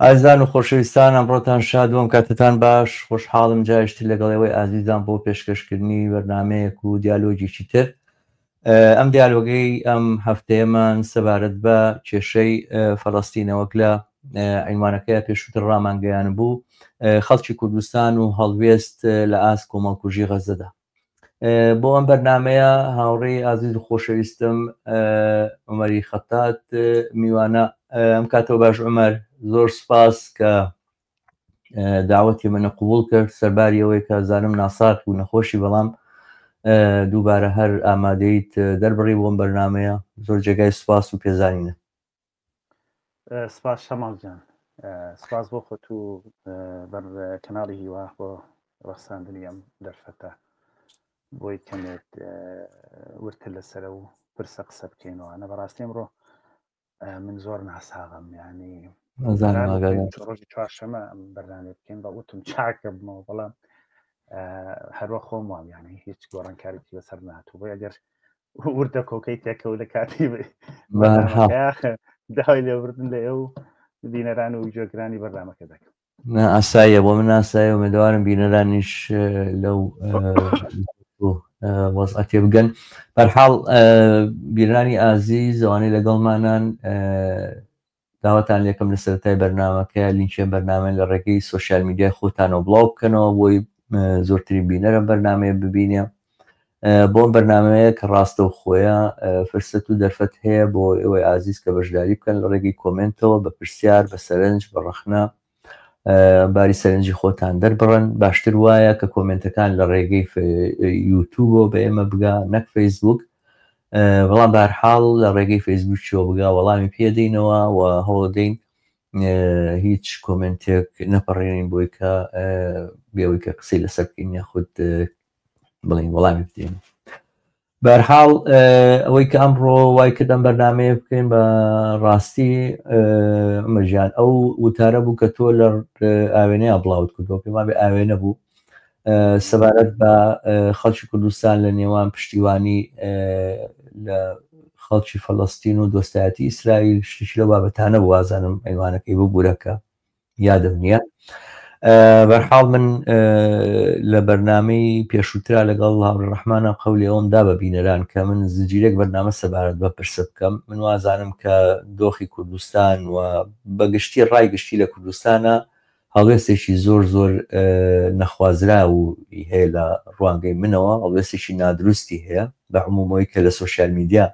ئازیزان و خۆشەویستان ئەمڕۆتان شاد و ئەم کاتەتان باش خۆشحاڵم جارێکی تر لەگەڵ ئێوەی ئازیزان بۆ پێشکەشکردنی بەرنامەیەک و دیالۆگێکی تر ئەم دیالۆگەی ئەم هەفتەیەمان سەبارەت بە کێشەی فەلەستینە وەک لە عینوانەکەی پێشووتر ڕامانگەیان بوو خەڵکی کوردستان و هەڵوێست لە ئاست کۆمەڵکوژی غەزەدا بۆ ئەم بەرنمەیە هاوڕێی ئازیز و خۆشەویستم عمەری خەتات میوانە ئەم کاتەوە باش عمەر زۆر سپاس کە داوەتی منە قوبول کرد سەرباری ئەوەی کە زانم ناساق و نەخۆشی بەڵام دووبارە هەر ئامادەیت دەربڕی بۆم بەرنمەیە زۆر جێگای سپاس و پێزانینە سپاس شەماڵ گیان سپاس بۆ خۆت و بەر کەناڵی هیوا بۆ ڕەخساندنی ئەم دەرفەتە بۆی کەمێک ورتر لەسەر و پرسە قسە بکەینەوە نە بەڕاستی ئەمڕۆ من زۆر ناساغم ینی ڕۆژی چوارشەمە ئەم بەرنامە بکەین بە وتم چاکە بمەوە بەڵام هەروە خۆم وام یعنی هیچ گۆڕانکارێکی بەسەر ناتوو بۆی ئەگەر وردە کۆکەی تێکەوت لە کاتی داوای لێبوردن لە ئێوە بینەران و گوێگرانی بەرنامەکە دەکەم. ئاساییە بۆ من ئاسایە ئومێدەوارم بینەرانیش لەو وەزعە تێبگەن بەرحاڵ بیرانی ئازیز ئەوانەی لەگەڵمانان داواتان لێکم لە سەرەتای بەرنامەکە لینکی ئەم بەرنامەیە لە ڕێگەی سۆشیال میدیای خۆتانەوە بڵاو بکەنەوە بۆی زۆرترین بینەر ئەم بەرنامەیە ببینێ بۆ ئەم بەرنامەیە کە ڕاستە و خۆیە فرسەت و دەرفەت هەیە بۆ ئێوەی ئازیز کە بەشداری بکەن لە ڕێگەی کۆمنتەوە بە پرسیار بە سەرنج بە ڕەخنە باری سەرنجی خۆتان دەربڕن باشتر وایە کە کۆمنتەکان لە ڕێگەی یوتوبەوە بە ئێمە بگا نەک فەیسبوک بەڵام بەهەرحاڵ لە ڕێگەی فەیسبوکیەوە بگا وەڵامی پێدەینەوە و هەوڵدەین هیچ کۆمنتێک نەپەڕێنین بۆی کە بێەوەی کە قسەی لەسەر بکەین یاخود بڵین وەڵامی بدەین بەرحاڵ ئەوەی کە ئەمڕۆ وای کرد ئەم بەرنمەیە بکەین بە ڕاستی ئەمەژیان ئەو وتارە بوو کە تۆ لە ئاوێنەیە بڵاوت کردەوە پێمان بێ ئاوێنە بوو سەبارەت بە خەڵکی کوردستان لە نێوان پشتیوانی لە خەڵکی فەلەستین و دۆستایەتی ئیسرائیل شتێکی لەو بابەتانە بوو وازانم عینوانەکەی ببورەکە یادم نییە بەرحاڵ من لە بەرنمەی پێشووترا لەگەڵ هاوڕێ ڕەحمانە قەولی ئەوم دا بە بینەران کە من زنجیرێک بەرنامە سەبارەت بە پرسە بکەم من وازانم کە دۆخی کوردستان و بەگشتی ڕای گشتی لە کوردستانە هەڵوێستێکی زۆر زۆر نەخوازراوی هەیە لە ڕوانگەی منەوە، هەڵوێستێکی نادروستی هەیە بە عمومەوەی کە لە سۆشیال میدیا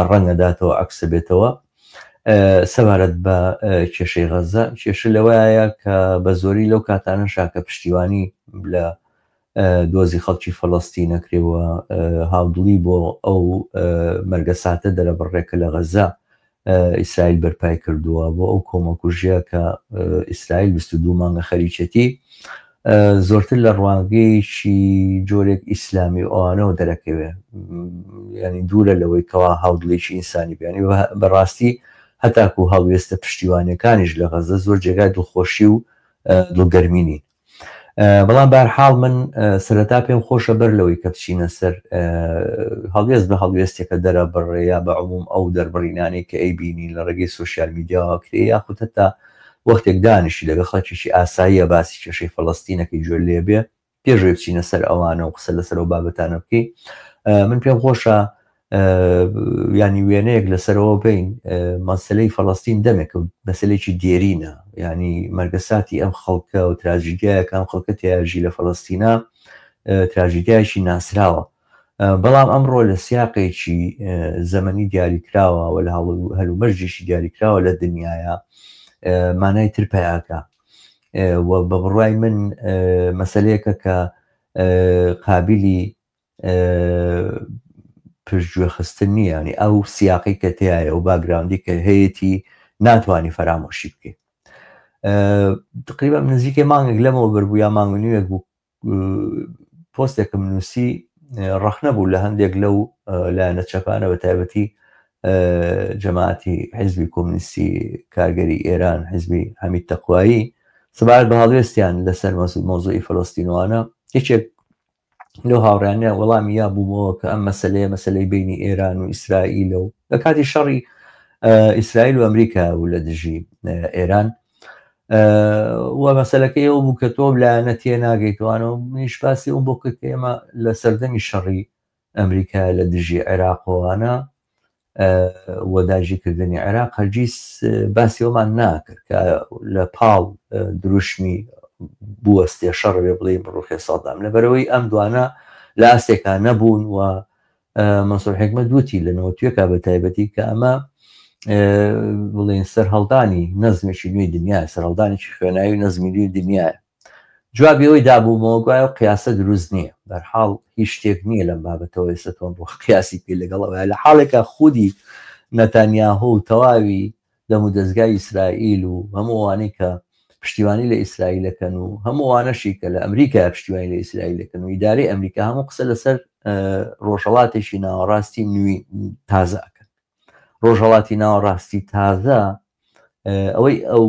ڕەنگەداتەوە عەکسە بێتەوە سەبارەت بە کێشەی غەزە. کێشە لەوەیە کە بە زۆری لەو کاتانەشا کە پشتیوانی لە دۆزی خەڵکی فەلەستین ئەکرێ و هاودڵی بۆ ئەو مەرگەساتە دەرەبڕێ کە لە غەزە ئیسرائیل بەرپای کردووە، بۆ ئەو کۆمەڵکوژیە کە ئیسرائیل 22 مانگە خەریکێتی، زۆرتر لە ڕوانگەیەکی جۆرێک ئیسلامی و ئەوانەوە دەرەکەوێ، ینی دوورە لەوەی کەوا هاودڵێکی ئینسانی بیانی بەڕاستی هەتاکو هەڵوێستە پشتیوانەکانیش لە غەزە زۆر جێگای دڵخۆشی و دڵگەرمی نین. بەڵام بەهەرحاڵ من سەرەتا پێم خۆشە بەر لەوەی کە بچینە سەر هەڵوێست بە هەڵوێستێکە دەرەبڕێ یا بە عموم ئەو دەربڕینانەی کە ئەیبینین لە ڕێگەی سۆشیال میدیاوە کرێ یاخود هەتا وەختێک دانیشی لەگەڵ خەڵکێکی ئاساییە باسی کێشەی فەڵەستینەکەی گوێ لێ بێ پێش ئەوەی بچینە سەر ئەوانە و قسە لەسەر ئەو بابەتانە بکەین من پێم خۆشە ینی وێنەیەک لەسەرەوە بین مەسلەی فەڵستین دەمێک مەسلێکی دێرینە ینی مەرگەساتی ئەم خەڵکە و تراژیدیایەکە ئەم خەڵکە تیاژی لە فەڵستینا تراژیدیایکی ناسراوە بەڵام ئەمڕۆ لە سیاقێکی زەمەنی دیاریکراوە و لە هەلومەرجێکی دیاریکراوە لە دنیاە مانای تر پیاکە و بە بڕای من مەسلەیەکە کە قابلی پشتگوێخستن نییە ینی ئەو سیاقی کە تایە و باگراوندی کە هەیەی ناتوانانی فەرامۆشی بکەیت تقریبا نزیکەی مانگێک لەمەوە بەربوو یا مانگ نیوێک بوو پۆستێکم نووسی ڕەخنە بوو لە هەندێک لەو لایەنە چەپانە بە تایبەتی جەماعەتی حیزبی کۆمنیستی کارگەری ئێران حیزبی حەمید تەقوایی سەبارەت بە هەڵوێستیان لەسەر مەوزوعی فەلەستینوانە یەکێک لەو هاوڕیانە وەڵامی یا بوومەوە کە ئەم مەسلەیە مەسلەی بینی ئێران و ئیسرائیلە و لە کاتی شەڕی ئیسرائیل و ئەمریکا بوو لە دژی ئێران و مەسەلەکەی ئەو بوو کە تۆ لایەنە تێ ناگەیتوانەوە منیش باسی ئەو بۆ کرد کە ئێمە لە سەردەمی شەڕی ئەمریکا لە دژی عێراقەوەە و داگیرکردنی عێراق هەرگیز باسی ئەومان ناکرد کە لە پاڵ دروشمی بوەستێ شەڕ بێ بڵێ بڕوخێ سەدام لەبەرەوەی ئەم دوانە لە ئاستێکا نەبوون و مەنسوور حیکمەت وتی لە نەوەتویەکا بە تایبەتی کە ئەمە بڵێن سەرهەڵدانی نەزمێکی نوێی دنیاە سەرهەڵدانێکی خوێناوی و نەزمی نوێی دنیاە جوابی ئەوەی دابوومەوە گوایە و قیاسە دروست نییە بەرحاڵ هیچ شتێک نییە لەم بابەتەوە ئێستا تۆم بۆ قیاسی پێ لەگەڵ ئەوە لە حاڵێکا خودی نەتانیاهۆ و تەواوی دەمودەزگای ئیسرائیل و هەموو ئەوانەی کە پشتیوانی لە ئیسرائیل ئەکەن و هەموو ئەوانەشی کە لە ئەمریکا پشتیوانی لە ئیسرائیل ئەکەن و ئیدارەی ئەمریکا هەموو قسە لەسەر ڕۆژهەڵاتێکی ناوەڕاستی نوی تازە ئەکەن. ڕۆژهەڵاتی ناوەڕاستی تازە ئەوەی ئەو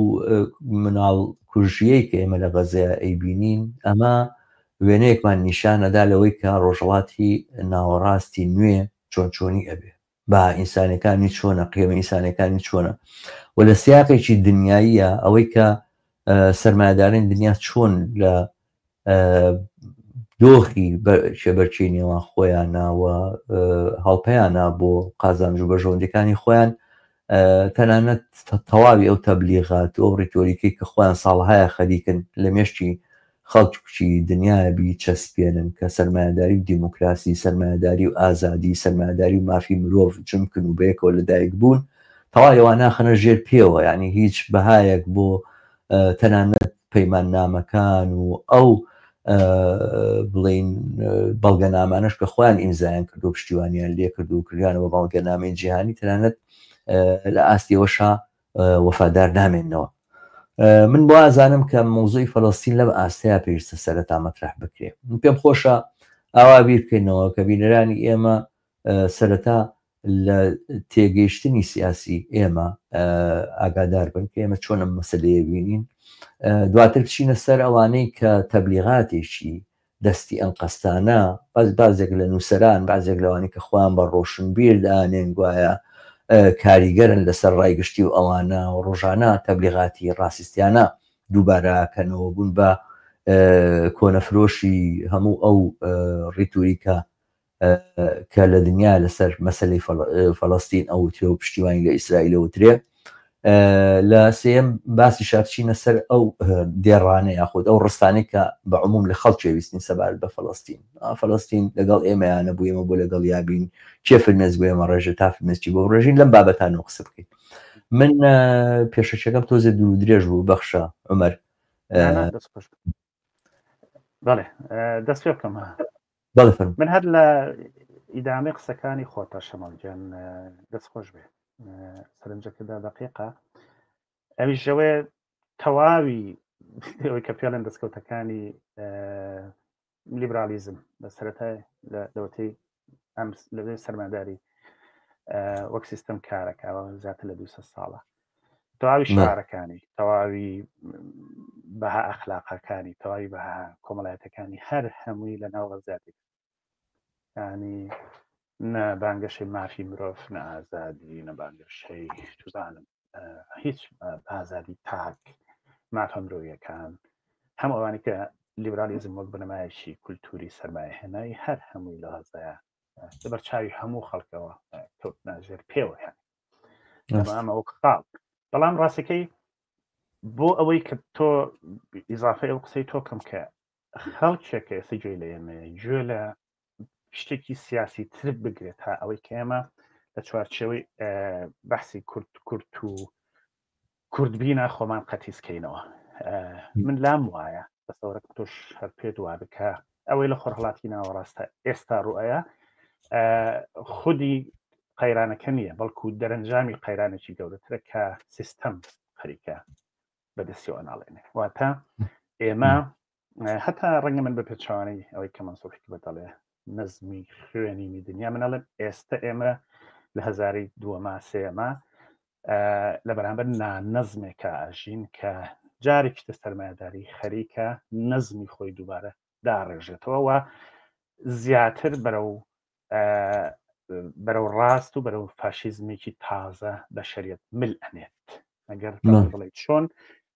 مناڵ کوژیەی کە ئێمە لە غەزەیە ئەیبینین ئەمە وێنەیەکمان نیشانەدا لەوەی کە ڕۆژهەڵاتی ناوەڕاستی نوێ چۆن چۆنی ئەبێ بەها ئینسانیەکانی چۆنە، قیەمە ئینسانیەکانی چۆنە و لە سیاقێکی دنیاییە ئەوەی کە سەرمایەدارانی دنیا چۆن لە دۆخی کێبەرکێی نێوان خۆیانە و هەڵپەیانە بۆ قازانج و بەرژەوەندیەکانی خۆیان تەنانەت تەواوی ئەو تەبلیغات و ئەو ڕیتۆریکەی کە خۆیان ساڵهایە خەریکن لە مێشکی خەڵکی دنیایە بیچەسپێنن کە سەرمایەداری و دیموکراسی، سەرمایەداری و ئازادی، سەرمایەداری و مافی مرۆڤ جمکن و بەیەکەوە لەدایک بوون، تەواوی ئەوانە ئەخەنە ژێر پێوە، یانی هیچ بەهایەک بۆ تەنانەت پەیماننامەکان و ئەو بڵێین بەڵگەنامانەش کە خۆیان ئیمزایان کردو پشتیوانیان لێکرد و کردیانە بە بەڵگەنامەی جیهانی تەنانەت لە ئاستی ئەوەشا وەفادار نامێننەوە. من بۆ ئازانم کە مەوزوعی فەلەستین لەم ئاستەیا پێویستە سەرەتا مەترەح بکرێ. من پێم خۆشە ئاوا بیر بکەینەوە کە بینەرانی ئێمە سەرەتا لە تێگەیشتنی سیاسی ئێمە ئاگادار بن کە ئێمە چۆن ئەم مەسەلەیە بینین، دواتر بچینە سەر ئەوانەی کە تەبلیغاتێکی دەستی ئەنقەستانە باز بازێک لە نووسەران بازێک لەوانەی کە خۆیان بە ڕۆشنبیر دانێن گوایە کاریگەرن لەسەر ڕای گشتی و ئەوانە و ڕۆژانە تەبلیغاتی ڕاسیستیانە دووبارە کەنەوە بوون بە کۆنەفرۆشی هەموو ئەو ڕیتوریکە کە لە دنیا لەسەر مەسەلەی فەلەستین ئەوترێ و پشتیوانی لە ئیسرائیل ئەوترێ لە سێم باسی شارچینە سەر ئەو دێڕانە یاخود ئەو ڕستانەی کە بە عموم لە خەڵکی ویستین سەبارەت بە فەلەستین فەلەستین لەگەڵ ئێمەیانە بوو ئێمە بۆ لەگەڵ یابین کێ فرمێسک بۆ ئێمە ڕێژە تا فرمێسکی بۆ ڕێژین لەم بابەتانەوە قسە بکەین من پێشەکەم تۆزێ دوور و درێژ بوو بەخشە عمر بەڵێ دەست پێ بکەم بەڵێ فەرموو. من هەر لە ئیدامەی قسەکانی خۆتە شەماڵ گیان دەست خۆش بێ سەرنجەکەدا دقیقە ئەویش ئەوەیە تەواوی ئەوەی کە پێڵێن دەستکەوتەکانی لیبرالیزم لە سەرەتای لەوەتەی ئەم لەوێ سەرماداری وەک سیستم کارەکەەوە زیاتر لە 200 ساڵە تەواوی شارەکانی تەواوی بەها ئەخلاقەکانی تەواوی بەها کۆمەڵایەتەکانی هەر هەمووی لە ناو غەزاتی ینی نە بانگەشەی مافی مرۆڤ نە ئازادی نە بانگەشەی توزانم هیچ ئازادی تاک مافە مرۆیەکان هەموو ئەوانەی کە لیبرالیزم وەک بنەمایەکی کولتوری سەرمایە هێنای هەر هەمووی لە غەزەیە لەبەر چاوی هەموو خەڵکەوە کەوتنە ژێر پێوە هەن ئەمە وەک خاڵ بەڵام ڕاستەکەی بۆ ئەوەی کە تۆ ئیزافەی ئەو قسەی تۆ کەم کە خەڵکێکە ئێستا گوێ لە ئێمەیە گوێ لە شتێکی سیاسی تر بگرێت تا ئەوەی کە ئێمە لە چوارچێوەی بەحسی کورت کورت و کوردبینا خۆمان قەتیسکەینەوە من لام وایە بەسەوەرە تۆش هەر پێت وا بکە ئەوەی لە خۆرهڵاتی ناوەڕاستە ئێستا ڕوئەیە خودی قەیرانەکە نییە بەڵکو دەرەنجامی قەیرانێکی گەورەترە کە سیستەم خەریکە بەدەستیەوە ناڵێنێ واتە ئێمە هەتا ڕەنگە من بە پێچوانەی ئەوەی کە مەنسوور حیکمەت دەڵێ نەزمی خوێنینی دنیا من ئەڵێم ئێستا ئێمە لە هەزاری دووەما سێما لە بەرامبەر نانەزمێکە ئەژین کە جارێکی تر سەرمایەداری خەریکە نەزمی خۆی دووبارە داڕێژێتەوە و زیاتر بەرەو. بەرەو ڕاست و بەرەو فاشیزمێکی تازە بەشەریت مل ئەنێت. ئەگەر بڵێ چۆن،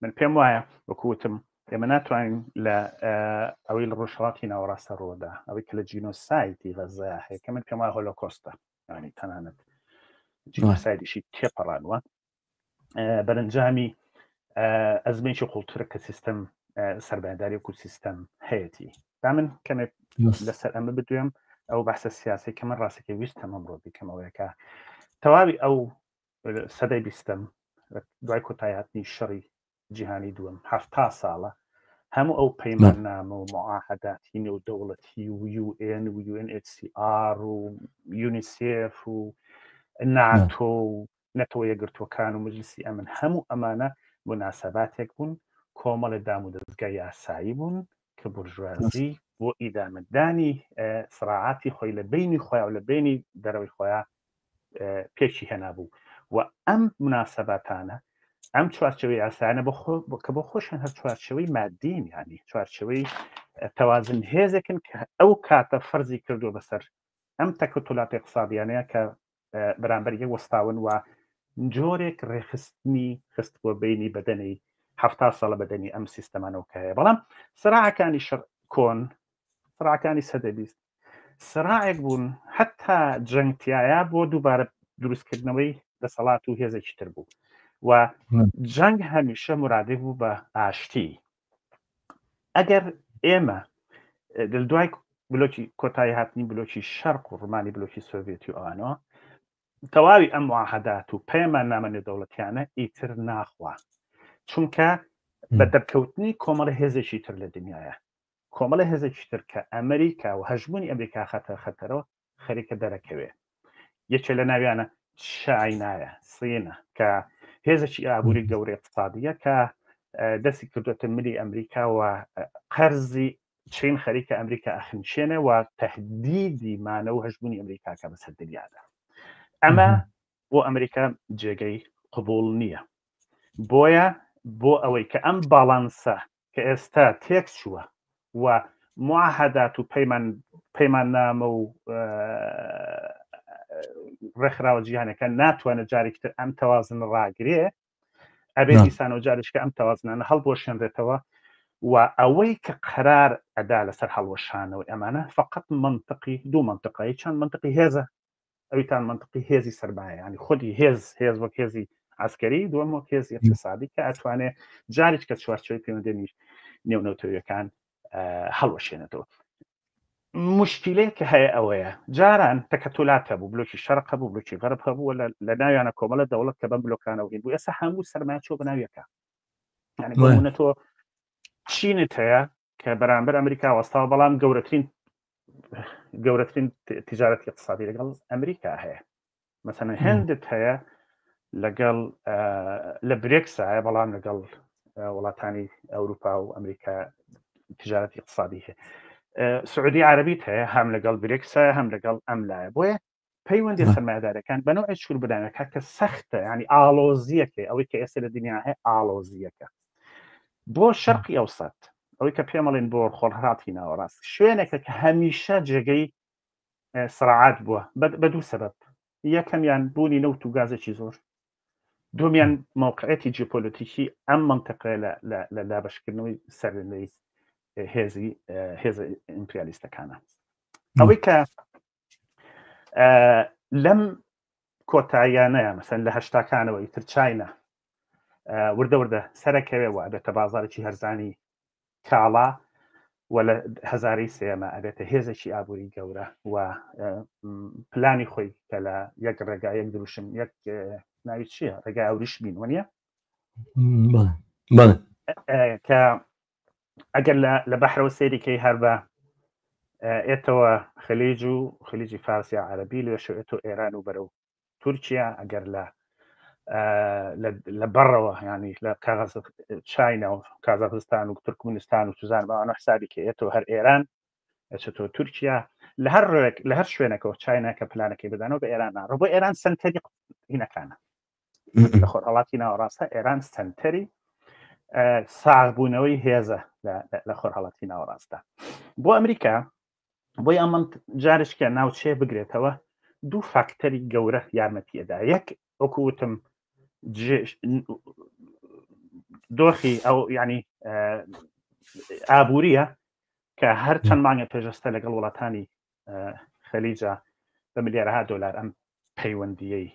من پێم وایە وەکوتم ئێمە ناتوانین لە ئەوەی لە ڕۆژهەڵاتی ناوەڕاستە ڕۆدا، ئەوەی کە لە جینۆسایدی غەزە هەیە کە من پێم وایە هۆلۆکۆستە، ینی تەنانەت جینۆسایدیشی تێپەڕانوە، بەرەنجامی ئەزمێکی قوڵترە کە سیستەم سەربایداری و سیستەم هەیەی. تا من کەمێک لەسەر ئەمە بدوێم، ئەو بەحسە سیاسی کە من ڕاستەکەی ویستم ئەمڕۆ بیکەمەوەیەکە تەواوی ئەو سەدەی بیستم دوای کۆتایهاتنی شەڕی جیهانی دووەم 70 ساڵە هەموو ئەو پەیماننامە و معاهداتی نێودەوڵەتی و UN و UNHCR و یونیسێف و ناتۆ و نەتەوە یەکگرتووەکان و مجلسی ئەمن، هەموو ئەمانە مناسباتێک بوون، کۆمەڵێ دام و دەزگای یاسایی بوون کە بورژوازی بۆ ئیدامەدانی سراعاتی خۆی لە بینی خۆیان و لە بینی دەرەوەی خۆیان پێکی هێنابوو. و ئەم مناسباتانە، ئەم چوارچەوەی یاسایانە بۆ خۆ کە بۆ خۆشیان هەر چوارچەوەی مادین، ینی چوارچەوەی تەوازن هێزێکن کە ئەو کاتە فەرزی کردو بەسەر ئەم تەکەتولات اقتصادیانەیە کە بەرامبەر یەک وەستاون و جۆرێک ڕێخستنی خستبووە بینی بەدەنی 70 ساڵە بەدەنی ئەم سیستەمانەوە کە هەیە. بەڵام سراعەکانی شەڕ کۆن، سراعەکانی سەدە 20 سراعێک بوون حتا جەنگتیایە بۆ دووبارە دروستکردنەوەی دەسەڵات و هێزێکی تر بوو و جەنگ هەمیشە مرادی بوو بە ئاشتی. ئەگەر ئێمە دوای بلۆکی کۆتایی هاتنی بلۆکی شەرق و ڕمانی بلۆکی سۆڤێتی و ئەوانەوە، تەواوی ئەم معاهدات و پەیمان نامە نێودەوڵەتیانە ئیتر ناخوا، چونکە بە دەرکەوتنی کۆمەڵە هێزێکی تر لە دنیاە، کۆمەڵە هێزێکی تر کە ئەمریکا و هەژمونی ئەمریکا خەتە خەتەرەوە خەریکە دەرەکەوێ. یەکێ لە ناویانە چاینایە، سینە، کە هێزێکی ئابووری گەورەی اقتصادیە کە دەستی کردوێتە ملی ئەمریکا و قەرزی چین خەریکە ئەمریکا ئەخنچێنێ و تهدیدی مانە و هەژمونی ئەمریکاکە بەسەر دنیادا. ئەمە بۆ ئەمریکا جێگەی قبول نییە. بۆیە بۆ ئەوەی کە ئەم باڵانسە کە ئێستا تێک چووە و معاهدات و پەیمان پەیماننامە و ڕێکخراوە جیهانەکە ناتوانێت جارێکتر ئەم تەوازن ڕاگرێ، ئەبێ دیسانەوە جارێککە ئەم تەوازنانە هەڵبوەشێنرێتەوە و ئەوەی کە قەرار ئەدا لەسەر هەڵوەشانەوەی ئەمانە فقط منطقی دوو منطقەی چەند منطقی هێزە، ئەویتان منطقی هێزی سەرمایە، ینی خودی هێز، هێز وەک هێزی عسکەری، دووەم وەک هێزی اقتصادی کە ئەتوانێ جارێک کە چوارچێوەی پەیوەندی نێونەتەوەیەکان هەڵوەشێنێتەوە. مشکلەیە کە هەیە ئەوەیە جاران تەکەتولات هەبوو، بلۆکی شەرق هەبوو، بلۆکی غەرب هەبوو، لە ناویانە کۆمەڵە دەوڵەت کە بەم بلۆکانەوە هین بوو. ئێستا هەموو سەرمایە چووە بە ناویەکە. یعنی بۆ نمونە تۆ چینت هەیە کە بەرامبەر ئەمریکا وەستاوە، بەڵام گەورەترین تجارەتی اقتصادی لەگەڵ ئەمریکا هەیە. مثلا هندت هەیە لەگەڵ لە برێکسایە، بەڵام لەگەڵ وڵاتانی ئەوروپا و ئەمریکا تجارەتی اقتصادی هەیە. سعودی عربیت هەیە هەم لەگەڵ برێکسایە هەم لەگەڵ ئەم لایە. بۆیە پەیوەندی سەرمایەدارەکان بە نەوعی چور بدانەکە کە سەختە، ینی ئاڵۆزیەکە ئەوەی کە ئێستا لە دنیا هەیە ئاڵۆزیەکە بۆ شەرقی ئەوسەت، ئەوەی کە پێمەڵێن بۆ خۆڵهاتی ناوەڕاست، شوێنێکە کە هەمیشە جێگەی سراعات بووە بە دوو سەبەب. یەکەمیان بوونی نەوت و گازێکی زۆر، دومیان موقعەتی جیۆپۆلیتیکی ئەم منطقەیە لە دابەشکردنەوەی سەرلەنوێی هێزی هێزە ئیمپریالیستەکانە. ئەوەی کە لەم کۆتاییانەیە مەسەن لە هەشتاکانەوە ئیتر چاینا وردە وردە سەرەکەوێ و ئەبێتە بازارێکی هەرزانی کاڵا و لە هەزارەی سێمە ئەبێتە هێزێکی ئابووری گەورە و پلانی خۆی کە لە یەک ڕێگا یەک دروشم یەک ناوی چییە ڕێگای ئەوریشمین وەنیە؟ کە ئەگەر لە بەحرەوە سەیریکەی هەر بە ئێتەوە خلیج و خلیجی فارسیا عەربی لێ شوێتەوە ئێران و بەرەو تورکیا، ئەگەر لە لە بەڕەوە ینی لە کاغەز چاینا و کازاخستان و تورکمنستان و سوزان بەوانە حسابی کە ئێتەوە هەر ئێران ئەچێتەوە تورکیا، لە هەر ڕێک لە هەر شوێنەکەەوە چاینا کە پلانەکەی بدانەوە بە ئێران ناڕۆ بۆ ئێران سنتەری هینەکانە لە خۆرهەڵاتی ناوەڕاستە. ئێران سنتەری ساغبوونەوەی هێزە لە خۆرهەڵاتی ناوەڕاستە بۆ ئەمریکا. بۆی ئەمە جارشکە ناوچێ بگرێتەوە. دوو فاکتەری گەورە یارمەتیەدا یەک وەکو وتم دۆخی ئەو ینی ئابووریە کە هەر چەند مانگە پێشەستە لەگەڵ وڵاتانی خەلیجە بە ملیارەها دۆلار ئەم پەیوەندیەی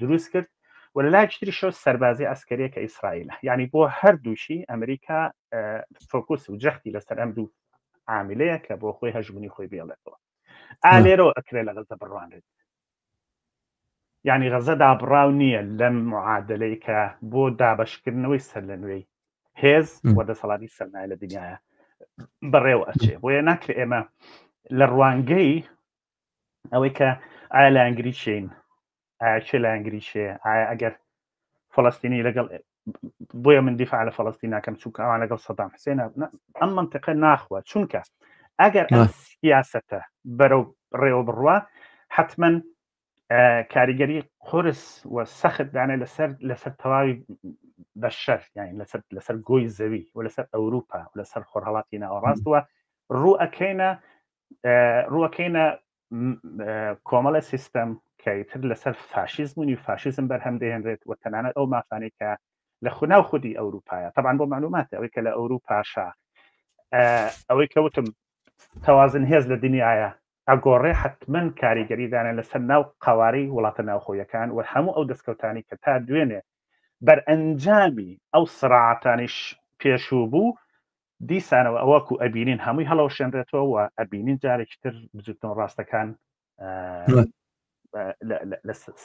دروست کرد و لە لایەکی تریشەوە سەربازی ئەسکەریە کە ئیسرائیلە یعنی بۆ هەردووشی ئەمریکا فۆکوس و جەختی لەسەر ئەم دوو عاملەیە کە بۆ خۆی هەژمونی خۆی بێڵێتەوە ئالێرەوە ئەکرێ لە غەزە بڕوانرێت یعنی غەزە دابڕاو نییە لەم معادلەی کە بۆ دابشکردنەوەی سەر لە نوێی هێز و دەسەڵاتی سەرمایە لە دنیاە بەڕێوە ئەچێ بۆیە ناکرێ ئێمە لە ڕوانگەی ئەوەی کە ئایا لایەنگری چین ئایا چێ لایەنگری چێ ئایا ئەگەر فلستینی لەگەڵ بۆیە من دیفاع لە فلستین ناکەم چونکە ئەوان لەگەڵ سەدام حسێن ئەم منطقە ناخوە چونکە ئەگەر ئەم سیاسەتە بەرەو ڕێوە بڕوا حتمما کاریگەری قرس و سەخت دانێ لەسەر لەسەر تەواوی بەشەر یان لەسەر لەسەر گۆی زەوی و لەسەر ئەوروپا و لەسەر خۆرهڵاتی ناوەڕاستوە ڕوو ئەکەینە ڕووەکەینە کۆمەڵە سیستەم کە تر لەسەر فاشیزم و نیوفاشیزم بەرهەم دەهێنرێت و تەنانەت ئەو مافانەی کە لە خوناو خودی ئەوروپایە طبعا بۆ معلومات ئەوەی کە لە ئەوروپاشا ئەوەی کەوتم تەوازن هێز لە دنیاە ئەگۆڕێ حتمما کاریگەری دانە لەسەر ناو قوارەی وڵاتە ناوخۆیەکان و هەموو ئەو دەستکەوتانی کە تا دوێنێ بەرئەنجامی ئەو سراعاتانیش پێشوو بوو دیسانەوە ئەوەکو ئەبینین هەمووی هەڵەوشێنرێتەوە و ئەبینین جارێکی تر بزوتنەوە ڕاستەکان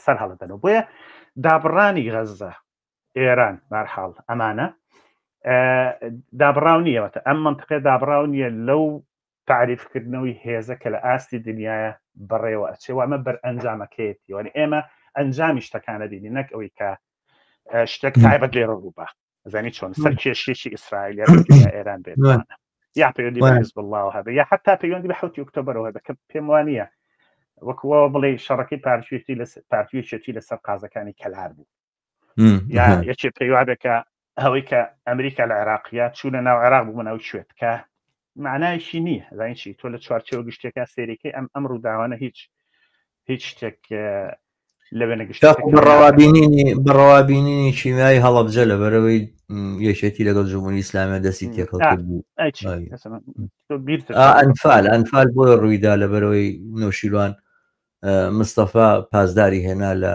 سەر هەڵدەنەوە بۆیە دابڕانی غەزە ئێران بارحاڵ ئەمانە دابڕاو نییەوەتە ئەم منطقە دابڕاو نییە لەو تعریفکردنەوەی هێزە کە لە ئاستی دنیاە بەڕێوە ئەچێ و ئەمە بەر ئەنجامەکەیەتی وانی ئێمە ئەنجامی شتەکانە بینی نەک ئەوەی کە شتێک تایبەت لێرە ڕووبە زانی چۆن سەر کێشێکی ئیسرائیل یا ئێران بێت یا پەیوەندی بە حزب الله هەبێ یا حتا پەیوەندی بە حوتی ئۆکتۆبەرەوە هەبێ کە پێم وانە وەکوەوە بڵێ شەڕەکەی پارچێتی لە پارتیەتی لەسەر قازەکانی کەلار بوو یا یەکێ پێیوابێ کە ئەوەی کە ئەمریکا لە عێراقیە چوونە ناو عێراق بوو ناو شوێت کە معنایشی نییە زانین چی تۆ لە چوارچێوە گشتەکە سێریکەی ئەم ئەم ڕووداوانە هیچ هیچ شتێک لە وێنە گشتەکە بەڕەوابینینی بەڕەوابینینی کیمیایی هەڵەبجە لە بەرەوەی یەکێتی لەگەڵ جمهوری ئیسلامیە دەستی تێکەڵ کرد بوو ئەنفال ئەنفال بۆ ڕوویدا لە بەرەوەی نۆشیروان مستەفا پاسداری هێنا لە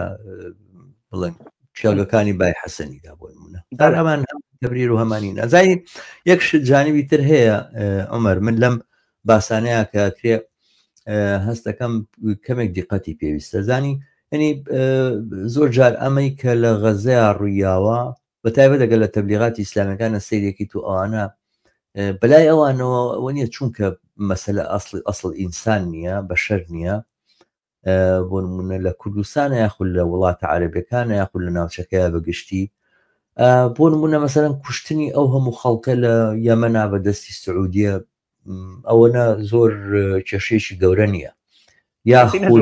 بڵێن کێڵگەکانی بای حەسەنیدا بۆ نمونە هەر ئەمان تەبریر و هەمانی نازانی یەک شت جانبی تر هەیە عمر من لەم باسانەیە کە کرێ هەستەکەم کەمێک دیقەتی پێویستە زانی ینی زۆر جار ئەمەی کە لە غەزەیە ڕوویاوە بە تایبەت ئەگەر لە تەبلیغاتی ئیسلامیەکانە سەیرێکی تو ئەوانە بەلای ئەوانەوە ئەوە نییە چونکە مەسەلە ئەسڵ ئەسڵ ئینسان نییە بەشەر نییە بۆ نمونە لە کوردستانە یاخود لە وڵاتە عەرەبەکانە یاخود لە ناوچەکەیە بەگشتی بۆ نمونە مەسەرەن کوشتنی ئەو هەموو خەڵکە لە یەمەنا بە دەستی سعودیە ئەوەنە زۆر کێشەیەکی گەورە نییە یاخود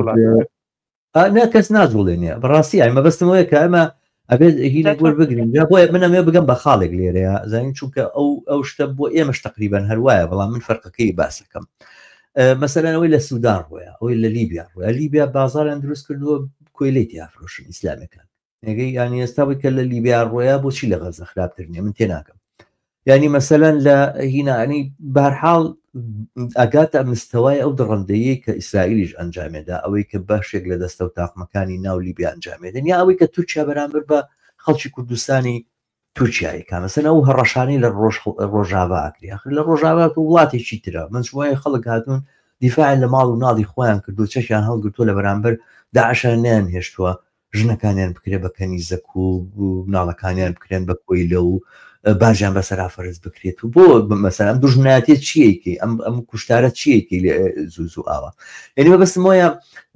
نا کەس ناجوڵێنێ بەڕاستی ئای مەبەستم ئەوەیە کە ئەمە ئەبێت هینێک وەربگرین جا بۆیە من ئەمێ بگەم بە خاڵێک لێرەیە زانین چونکە ئەو ئەو شتە بۆ ئێمەش تقریبان هەروایە بەڵام من فەرقەکەی باسەکەم مەسەلەن ئەوەی لە سوودان ڕۆیە ئەوەی لە لیبیا ڕۆیە لیبیا بازاریان دروست کردووە کۆیلەی تیافرۆشن ئیسلامەکان نەگەی یانی ئێستا بووی کە لە لیبیا ڕۆیا بۆچی لە غەزە خراپتر نییە من تێناگەم یعنی مەسەلەن لە هینانی بارحاڵ ئەگاتە مستەوای ئەو دڕندەیە کە ئیسرائیلیش ئەنجامێدا ئەوەی کە بەشێک لە دەستە و تاقمەکانی ناو لیبیا ئەنجامێدن یا ئەوەی کە تورکیا بەرامبەر بە خەڵکی کوردستانی تورکیای کا مەسەن ئەو هەڕەشانەی لە ڕۆژ ڕۆژاوا ئەکرێ ئەخر لە ڕۆژاوا کە وڵاتێکی ترە مەجموعەیە خەڵک هاتوون دیفاعیان لە ماڵ و ناڵی خۆیان کردو چەکیان هەڵگرتووە لە بەرامبەر داعشان نیان هێشتووە ژنەکانیان بکرێ بە کەنیزەک و مناڵەکانیان بکرێن بە کۆیلە و باجیان بەسەرا فەرز بکرێت و بۆ مەسەلەن ئەم دوژمنایەتیە چیەکەی ئەم ئەم کوشتارە چیەکەی لێ زوو زوو ئاوا یعنی مەبەستم وایە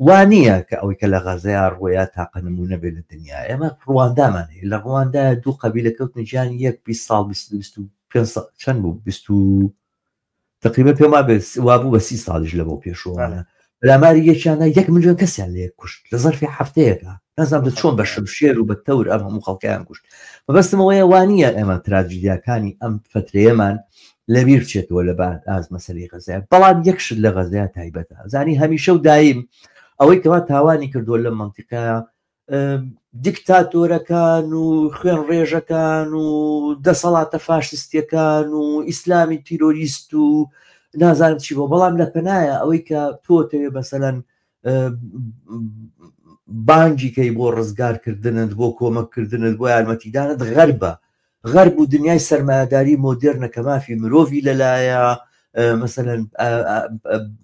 وا نییە کە ئەوەی کە لە غەزەیا ڕۆیا تاقە نمونە بێت لە دنیا ئێمە ڕواندامان هەیە لە ڕواندا دوو قەبیلە کەوتنە گیانی یەک 20 ساڵ 25 ساڵ چەند بوو 20 تقریبا پێم وابێت وابوو بە سی ساڵیش لەمەو پێشوانە پەلاماری یەکیاندا یەک ملیۆن کەسیان لە یەک کوشت لە زەرفی هەفتەیەکە نازانم چۆن بە شمشێر و بە تەور ئەم هەموو خەڵکیان کوشت مەبەستم ئەوەیە وا نییە ئێمە تراجیدیاکانی ئەم فترەیەمان لەبیر بچێتەوە لە ئاز مەسەلەی غەزەیە بەڵام یەک شت لە غەزەیە تایبەتە زانی هەمیشە و دایم. ئەوەی کەوا تاوانی کردووە لەم مەنتیقەیە دیکتاتۆرەکان و خوێن ڕێژەکان و دەسەڵاتە فاشستیەکان و ئیسلامی تیرۆریست و نازانم چی بۆ بەڵام لە پەنایە ئەوەی کە تۆ تەوێ مەسەلەن بانگی کەی بۆ ڕزگارکردنت بۆ کۆمەککردنت بۆ یارمەتیدانت غەربە غەرب و دنیای سەرمایەداری مۆدێرنە کە مافی مرۆڤی لەلایە مەسەلەن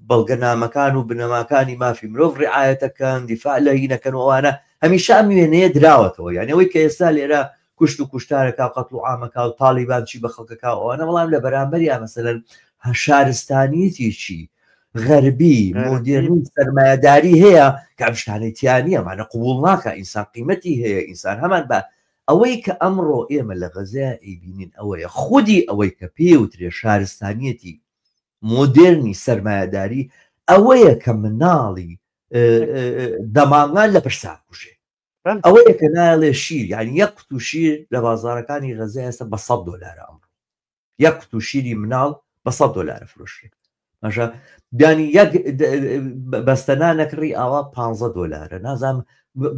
بەڵگەنامەکان و بنەماکانی مافی مرۆڤ ڕعاەتەکەن دیفاع لە هینەکەن و ئەوانە هەمیشە ئەم وێنەیە دراوەتەوە یعنی ئەوەی کە ئێستا لێرە کوشت و کوشتارەکە و قەتڵ و عامەکە و تاڵیبان چی بە خەڵکەکە و ئەوانە بەڵام لە بەرامبەریا مەسەلەن شارستانیەتێکی غەربی مۆدێرن و سەرمایەداری هەیە کە ئەم شتانەی تیا نییە ئەمانە قبوڵ ناکا ئینسان قیمەتی هەیە ئینسان هەمان بە ئەوەی کە ئەمڕۆ ئێمە لە غەزەیا ئەیبینین ئەوەیە خودی ئەوەی کە پێی وترێ شارستانیەتی مۆدێرنی سەرمایەداری ئەوەیە کە مناڵی دەمانگان لە پرسا کوژێ ئەوەیە کە نایڵێ شیر یعنی یەک قوتو شیر لە بازارەکانی غەزە ئێستا بە 100 دلارە ئەمڕۆ یەک قوتو شیری مناڵ بە 100 دلارە فرۆشرێت باشە بیانی یەک بەستەنا نەکڕی ئاوا 15 دلارە نازانم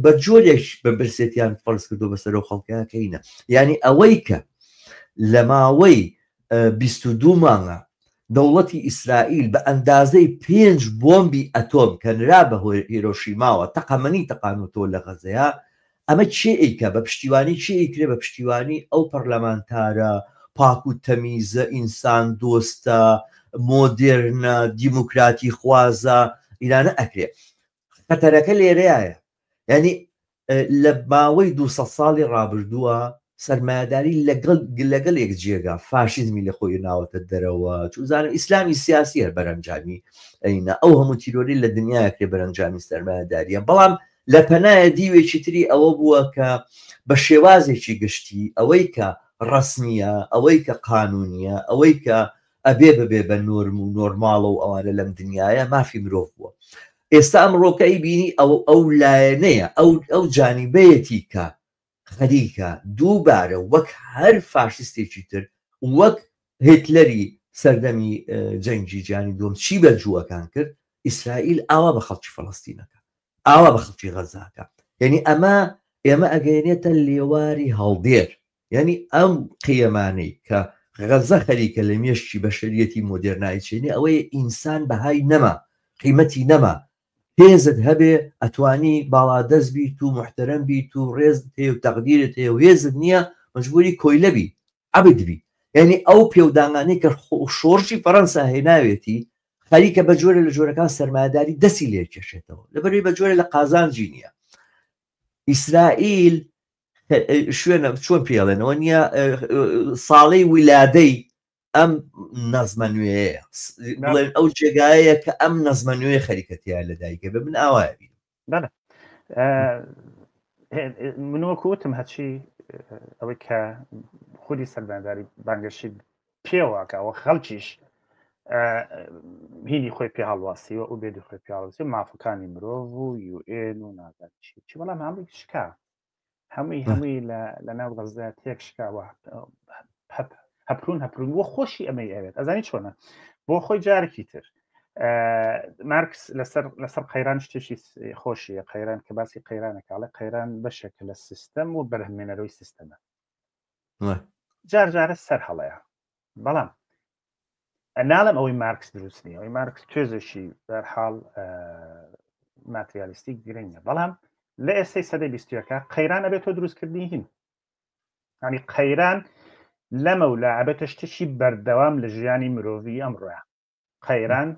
بە جۆرێک بە برسێتیان فەرز کردو بەسەرەوە خەڵکەکەینە یعنی ئەوەی کە لە ماوەی 22 مانگە دەوڵەتی ئیسرائیل بە ئەندازەی پێنج بۆمبی ئەتۆم کە نرا بە هێرۆشیماوە تەقەمەنی تەقانوتەوە لە غەزەیە ئەمە کێ ئەیکا بە پشتیوانی کێ ئەیکرێ بە پشتیوانی ئەو پەرلەمانتارە پاک و تەمیزە ئینسان دۆستە مۆدێرنە دیموکراتی خوازە ئیرانە ئەکرێ خەتەرەکە لێرەیە یعنی لە ماوەی 200 ساڵی ڕابردووە سەرمایەداری لەگەڵ لەگەڵ یەک جێگا فاشیزمی لە خۆی ناوەتە دەرەوە چوزانم ئیسلامی سیاسی هەر بەرەنجامی ئەینا ئەو هەموو تیرۆری لە دنیاکرێ بەرەنجامی سەرمایەداریە بەڵام لە پەنایە دیوێکی تری ئەوە بووە کە بە شێوازێکی گشتی ئەوەی کە ڕەسمییە، ئەوەی کە قانوونییە، ئەوەی کە ئەبێ ببێ بە نۆرم و نۆرماڵە و ئەوانە لەم دنیایە مافی مرۆڤ بووە. ئێستا ئەمڕۆکە ئەیبینی ئەو ئەو لایەنەیە، ئەو ئەو جانیبەیەتی کە خەریکە دووبارە وەک هەر فاشیستێکی تر وەک هیتلەری سەردەمی جەنگی جیهانی دووەم چی بە جووەکان کرد، ئیسرائیل ئاوا بە خەڵکی فەڵەستین ئەکا. ئاوا بە خەڵکی غەزاکە یعنی ئەمە ئێمە ئەگەێنێتە لێواری هەڵدێر یعنی ئەم قیەمانەی کە غەزە خەریکە لە مێشکی بەشەریەتی مۆدێرنایی چێنی ئەوەیە ئینسان بەهای نەما قیمەتی نەما هێزت هەبێ ئەتوانی باڵادەست بیت و محتەرەم بیت و ڕێزت هەیە و تەقدیرت هەیە و هێزت نییە مەجبوری کۆیلە بی عەبد بی یعنی ئەو پێودانگانەی کە شۆڕشی فەڕەنسا هێناوێتی خەریکە بە جۆرە لە جۆرەکان سەرمایەداری دەستی لێ کێشێتەوە لەبەروی بە جۆرە لە قازانجی نییە ئیسرائیل شوێنە چۆن پێڵێنەوە نییە ساڵەی ویلادەی ئەم نەزمە نوێیە بڵێن ئەو جێگایەیە کە ئەم نەزمە نوێ خەریکەتیا لە دایکە بە من ئاوایە بین بەڵێ من وەکو وتم هەرچی ئەوەی کە خودی سەرمایەداری بانگەشی پێوەکەەوە خەڵکیش هینی خۆی پێ هەڵواسیوە و بێدی خۆی پیاوەسی مافەکانی مرۆڤ و یوئێن و نازان چی چی بەڵام هەمووی شکا هەمووی هەمووی لە ناو غەزە تێک شکاوە هەپرون هەپرون بۆ خۆشی ئەمەی ئەوێت ئەزانی چۆنە بۆ خۆی جارێکی تر مارکس لەسەر لەسەر قەیران شتێکی خۆشیە قەیران کە باسی قەیرانەکەڵێ قەیران بەشێکە لە سیستەم و بەرهەمێنەرەوەی سیستەمە جار جارە سەر هەڵەیە بەڵام ناڵم ئەوەی مارکس دروست نیە ئەوەی مارکس توێزێکی بەرحاڵ ماتریالیستی گرنگە بەڵام لە ئێستای سەدەی بیستیەکە قەیران ئەبێت تۆ دروستکردنی هین ینی قەیران لەمەولا ئەبێتە شتێکی بەردەوام لە ژیانی مرۆڤی ئەمڕۆە قەیران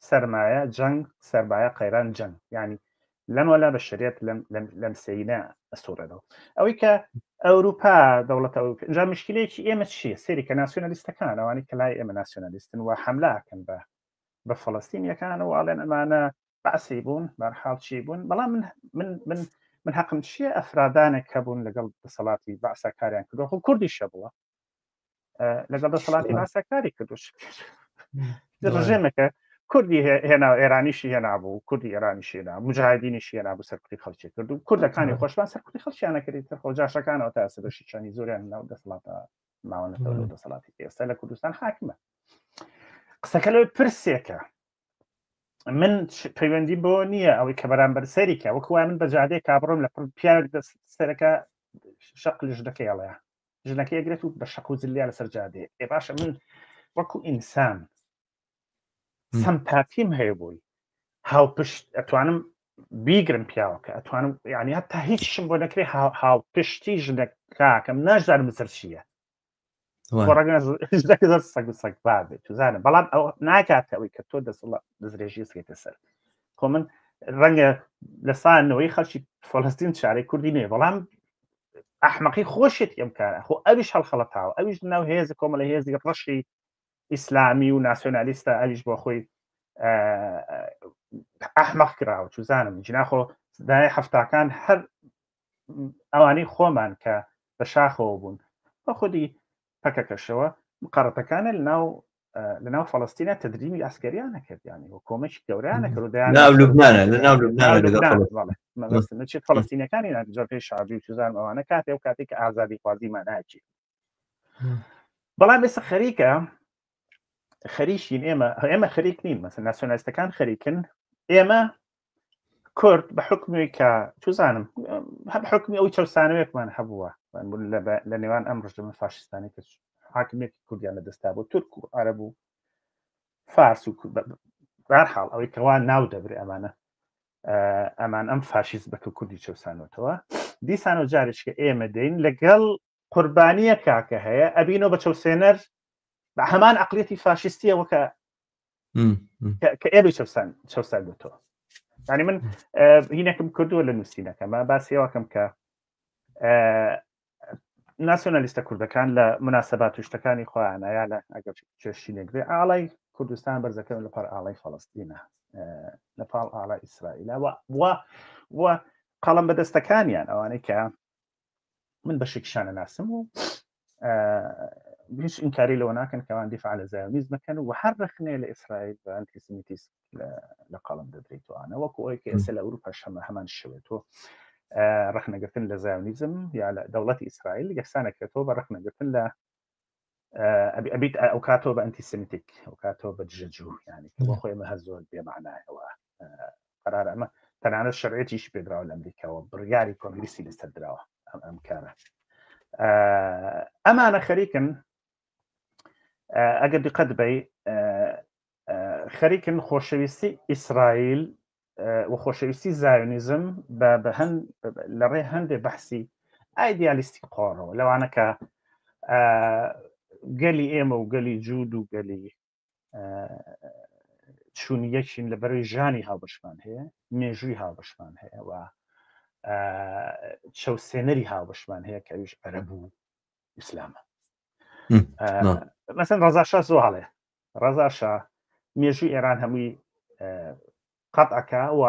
سەرمایە جەنگ سەرمایە قەیران جەنگ ینی لەمەلا بە شریعت لەم لەم سینە ئەسوڕێنەوە ئەوەی کە ئەوروپا دەوڵەتە ئەوروپا جا مشکلەیەکی ئێمە چییە سەیری کە ناسیۆنالیستەکان ئەوانەی کە لای ئێمە ناسیۆنالیستن و حەملاکەن بە بە فەڵەستینیەکان و ئاڵێن ئەمانە بەعسی بوون بەرحاڵ چی بوون بەڵام من من من من حەقم چییە ئەفرادانێک هەبوون لەگەڵ دەسەڵاتی بەعسا کاریان کردو خۆ کوردیشە بووە لەگەڵ دەسەڵاتی باسە کاری کردو ڕژێمەکە کوردی هێنا ئێرانیشی هێنابوو کوردی ئێرانی شێنا مجاهدینی شێنا بوو سەرکوتی خەڵکی کرد و کوردەکانی خۆشمان سەرکوتی خەڵکیانە کردی تر خۆ جاشەکانەوە تا ئێستا بەشی چەندی زۆریان ناو دەسەڵاتە ماوەنەتەوە لەو دەسەڵاتی ئێستا لە کوردستان حاکمە قسەکە لەوەی پرسێکە. من پەیوەندی بۆ نییە ئەوەی کە بەرامبەر سەریکە وەکو وای من بە جادەیە کابڕۆم لە پڕ پیاوێک دەست سەرەکە شەق لە ژنەکەی ئەڵێ ژنەکەی ئەگرێت و بە شەق و زلیا لەسەر جادەیە ئێ باشە من وەکو ئینسان سەمپاتیم هەیە بۆی هاوپشت ئەتوانم بیگرم پیاوەکە ئەتوانم یعنی هەتا هیچشم بۆ نەکرێ هاوپشتی ژنەکەکەم ناشزانم لەسەر چییە سەگ سەگ بابێت توزانم بەڵام ئەو ناکاتە ئەوەی کە تۆ دەسەڵات دەسترێژی سکێتە سەر خۆ من ڕەنگە لە سانەوەی خەڵکی فلستین چارەی کوردی نێ بەڵام ئەحمەقی خۆشێت ئەم کارە خۆ ئەویش هەڵخەڵەتاوە ئەویش ناو هێز کۆمەڵە هێزی ڕەشی ئیسلامی و ناسیۆنالیستە ئەویش بۆ خۆی ئەحمەق کراوە چزانم جناخۆ دای هەفتاکان هەر ئەوانەی خۆمان کە بە شاخەوە بوون بە خودی پەکەکەشەوە مقەڕەتەکانە لەناو لەناو فەڵستینە تدریمی ئەسکەریان نەکردیانی و کۆمەکی گەوریانە کرد ناو لوبنانە لە ناو لوبنانە چی فەڵستینەکانی جۆپی شابی و چزان ئەوانە کاتێ و کاتێک کە ئازادی خوازی ماناچی بەڵام ئێستا خەریکە خەریکین ئێمە ئێمە خەریک نین مەسە ناسیۆنالیستەکان خەریکن ئێمە کورد بە حکومی کە چزانم هەم حکومی ئەوی چەسانەوەیەکمان هەبووە لە نێوان ئەم ڕژدەمە فاشستانی کە حاکمێکی کوردیان لە دەستا بۆ تورک و عەرب و فارس و حاڵ ئەوەی کەوا ناو دەبرێ ئەمانە ئەمان ئەم فاشیست بە کە کوردی چەسانەوەتەوە دیسان و جارێککە ئێمە دەین لەگەڵ قوربانیە کاکە هەیە ئەبینەوە بە چەسێنەر بە هەمان عقلیەتی فاشیستیەوە کە کە ئێمەی چەسان چەساندێتەوە ینی من هینێکم کردووە لە نووسینەکەمە باسیەوەکەم کە ناسیۆنالیستە کوردەکان لە مناسبات و شتەکانی خۆیانە یا لە ئەگەر چێشینێک بێ ئاڵای کوردستان بەرزەکەن لە پار ئاڵای فەڵستینە لە پاڵ ئاڵای ئیسرائیلە و و قەڵم بەدەستەکانیان ئەوانەی کە من بەشێکیشانە ناسم و هیچ ئینکاری لەوە ناکەن کەوان دیفاع لە زایۆنیزم بکەن و هەر ڕخنەیە لە ئیسرائیل بە antisemitism لە قەڵم دەدرێتوانە وەکو ئەوەی کە ئێستا لە ئەوروپا شەمە هەمان شێوێت تۆ ڕخنەگرتن لە زایۆنیزم یا لە دەوڵەتی ئیسرائیل یەکسانەکرێتەوە بە ڕخنەگرتن لە ئەبیت ئەو کاتەوە بە antisemitic ئەو کاتەوە بە دژە جوو ینی بۆ خۆی ئەمە هەر زۆر بێمانایەوە قرار ئەمە تەنانەت شەرعێتیش پێدراوە لە ئەمریکاوە بڕیاری کۆنگریسی لەسەر دراوە ئەم ئەم کارە ئەمانە خەریکن ئەگەر دقت بی خەریکن خۆشەویستی ئیسرائیل و خۆشەویستی زایۆنیزم بە هەند لە ڕێ هەندێ بەحسی ئایدیالیستی قۆڕەوە لەوانە کە گەلی ئێمە و گەلی جوود و گەلی چون یەکین لە بەرەی ژانی هاوبەشمان هەیە مێژووی هاوبەشمان هەیە و چەوسێنەری هاوبەشمان هەیە کە ئەویش عەرەب و ئیسلامە مەسەن ڕەزاشا زۆ هەڵێ ڕەزاشا مێژووی ئێران هەمووی قەتعەکە و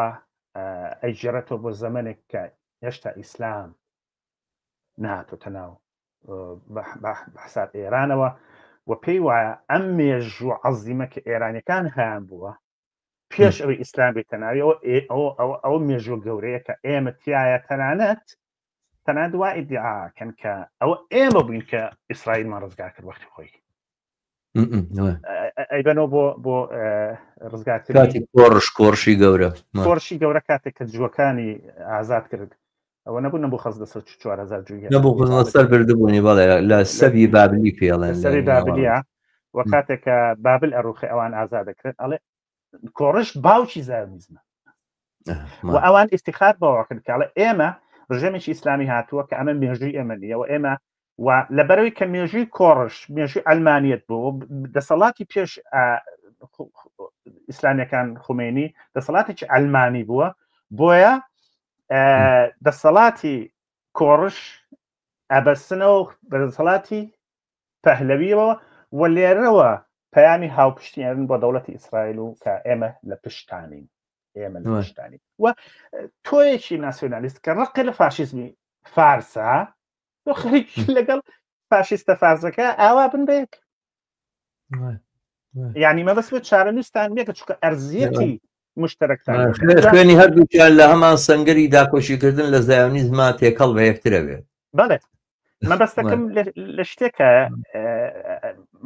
ئەیگێڕێتەوە بۆ زەمنێک کە هێشتا ئیسلام نهاتۆتە ناو بە حساب ئێرانەوە و پێی وایە ئەم مێژوو عەزیمە کە ئێرانەکان هەیان بووە پێش ئەوەی ئیسلام بێتە ناوی ئەوە ئەوە ئەوە مێژوو گەورەیە کە ئێمە تایە تەنانەت تەنانەت وا ئیدعاکەن کە ئەوە ئێمە بووین کە ئیسرائیلمان ڕزگار کرد وەختی خۆی ئەیبەنەوە بۆ بۆ ڕزگارکردنی کۆڕش کۆڕشی گەورە کۆڕشی گەورە کاتێک کە جووەکانی ئازاد کرد ئەوە نەبوو نەبوو خەز لەسەر 4000 جووی نەبوو خەز بردبوونی بەڵێ لە سەبی بابلی پێڵێن سەری بابلیە و کاتێک کە بابل ئەڕوخێ ئەوان ئازاد دەکرێت ئەڵێ کۆڕش باوکی زایۆنیزمە و ئەوان ئیفتیخار بەوە کرد کاڵە ئێمە ڕژێمێکی ئیسلامی هاتووە کە ئەمە مێژووی ئێمە نییە و ئێمە و لەبەرەوەی کە مێژووی کۆڕش مێژووی ئەلمانیت بوو دەسەڵاتی پێش ئیسلامیەکان خومێنی دەسەڵاتێکی ئەلمانی بووە بۆیە دەسەڵاتی کۆڕش ئەبەسنەوە بە دەسەڵاتی پەهلەویەوە و لێرەوە پەیامی هاوپشتی ئەرن بۆ دەوڵەتی ئیسرائیل و کە ئێمە لە پشتانین ئێمە لە پشتانین و تۆیەکی ناسیۆنالیست کە ڕقی لە فاشیزمی فارسە تۆ خەریکی لەگەڵ فاشیستە فارسەکە ئاوا بن بەیەک یعنی مەبەست بە چارەنووستان یەکە چونکە ئەرزیەتی مشتەرەکتان خوێنی هەردووکیان لە هەمان سەنگەری داکۆشیکردن لە زایۆنیزما تێکەڵ بە یەکترە بێت. بەڵێ مەبەستەکەم لە شتێکە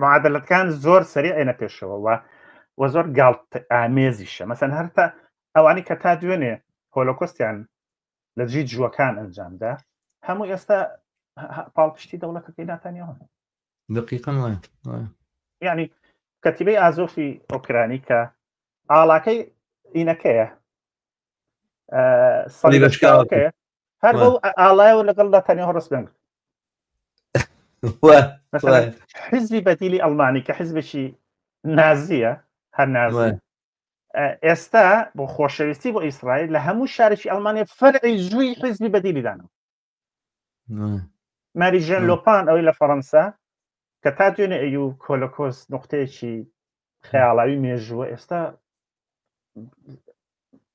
معادلەکان زۆر سەریعێنە پێشەوە و. و زۆر گاڵت ئامێزیشە مەسەن هەرتا ئەوانی کە تا دوێنێ هۆلۆکۆستیان لە دژی جووەکان ئەنجامدا هەموو ئێستا پاڵپشتی دەوڵەتەکەی ناتانیاهۆن دقیقا وایە وایە. یعنی کەتیبەی ئازۆفی ئۆکرانی کە ئاڵاکەی ئینەکەیە سەڵیبە شکاوەکەیە هەر بەو ئاڵایەوە لەگەڵ ناتانیاهۆ ڕستبێن حزبی بەدیلی ئەڵمانی کە حزبێکی نازیە هەر نازی ئێستا بۆ خۆشەویستی بۆ ئیسرائیل لە هەموو شارێکی ئەڵمانیا فەرعی جووی حزبی بەدیلی دانەوە ماریژێن لۆپان ئەوەی لە فەڕەنسا کە تا دوێنێ ئەو کۆلۆکۆس نقطەیەکی خەیاڵاوی مێژووە ئێستا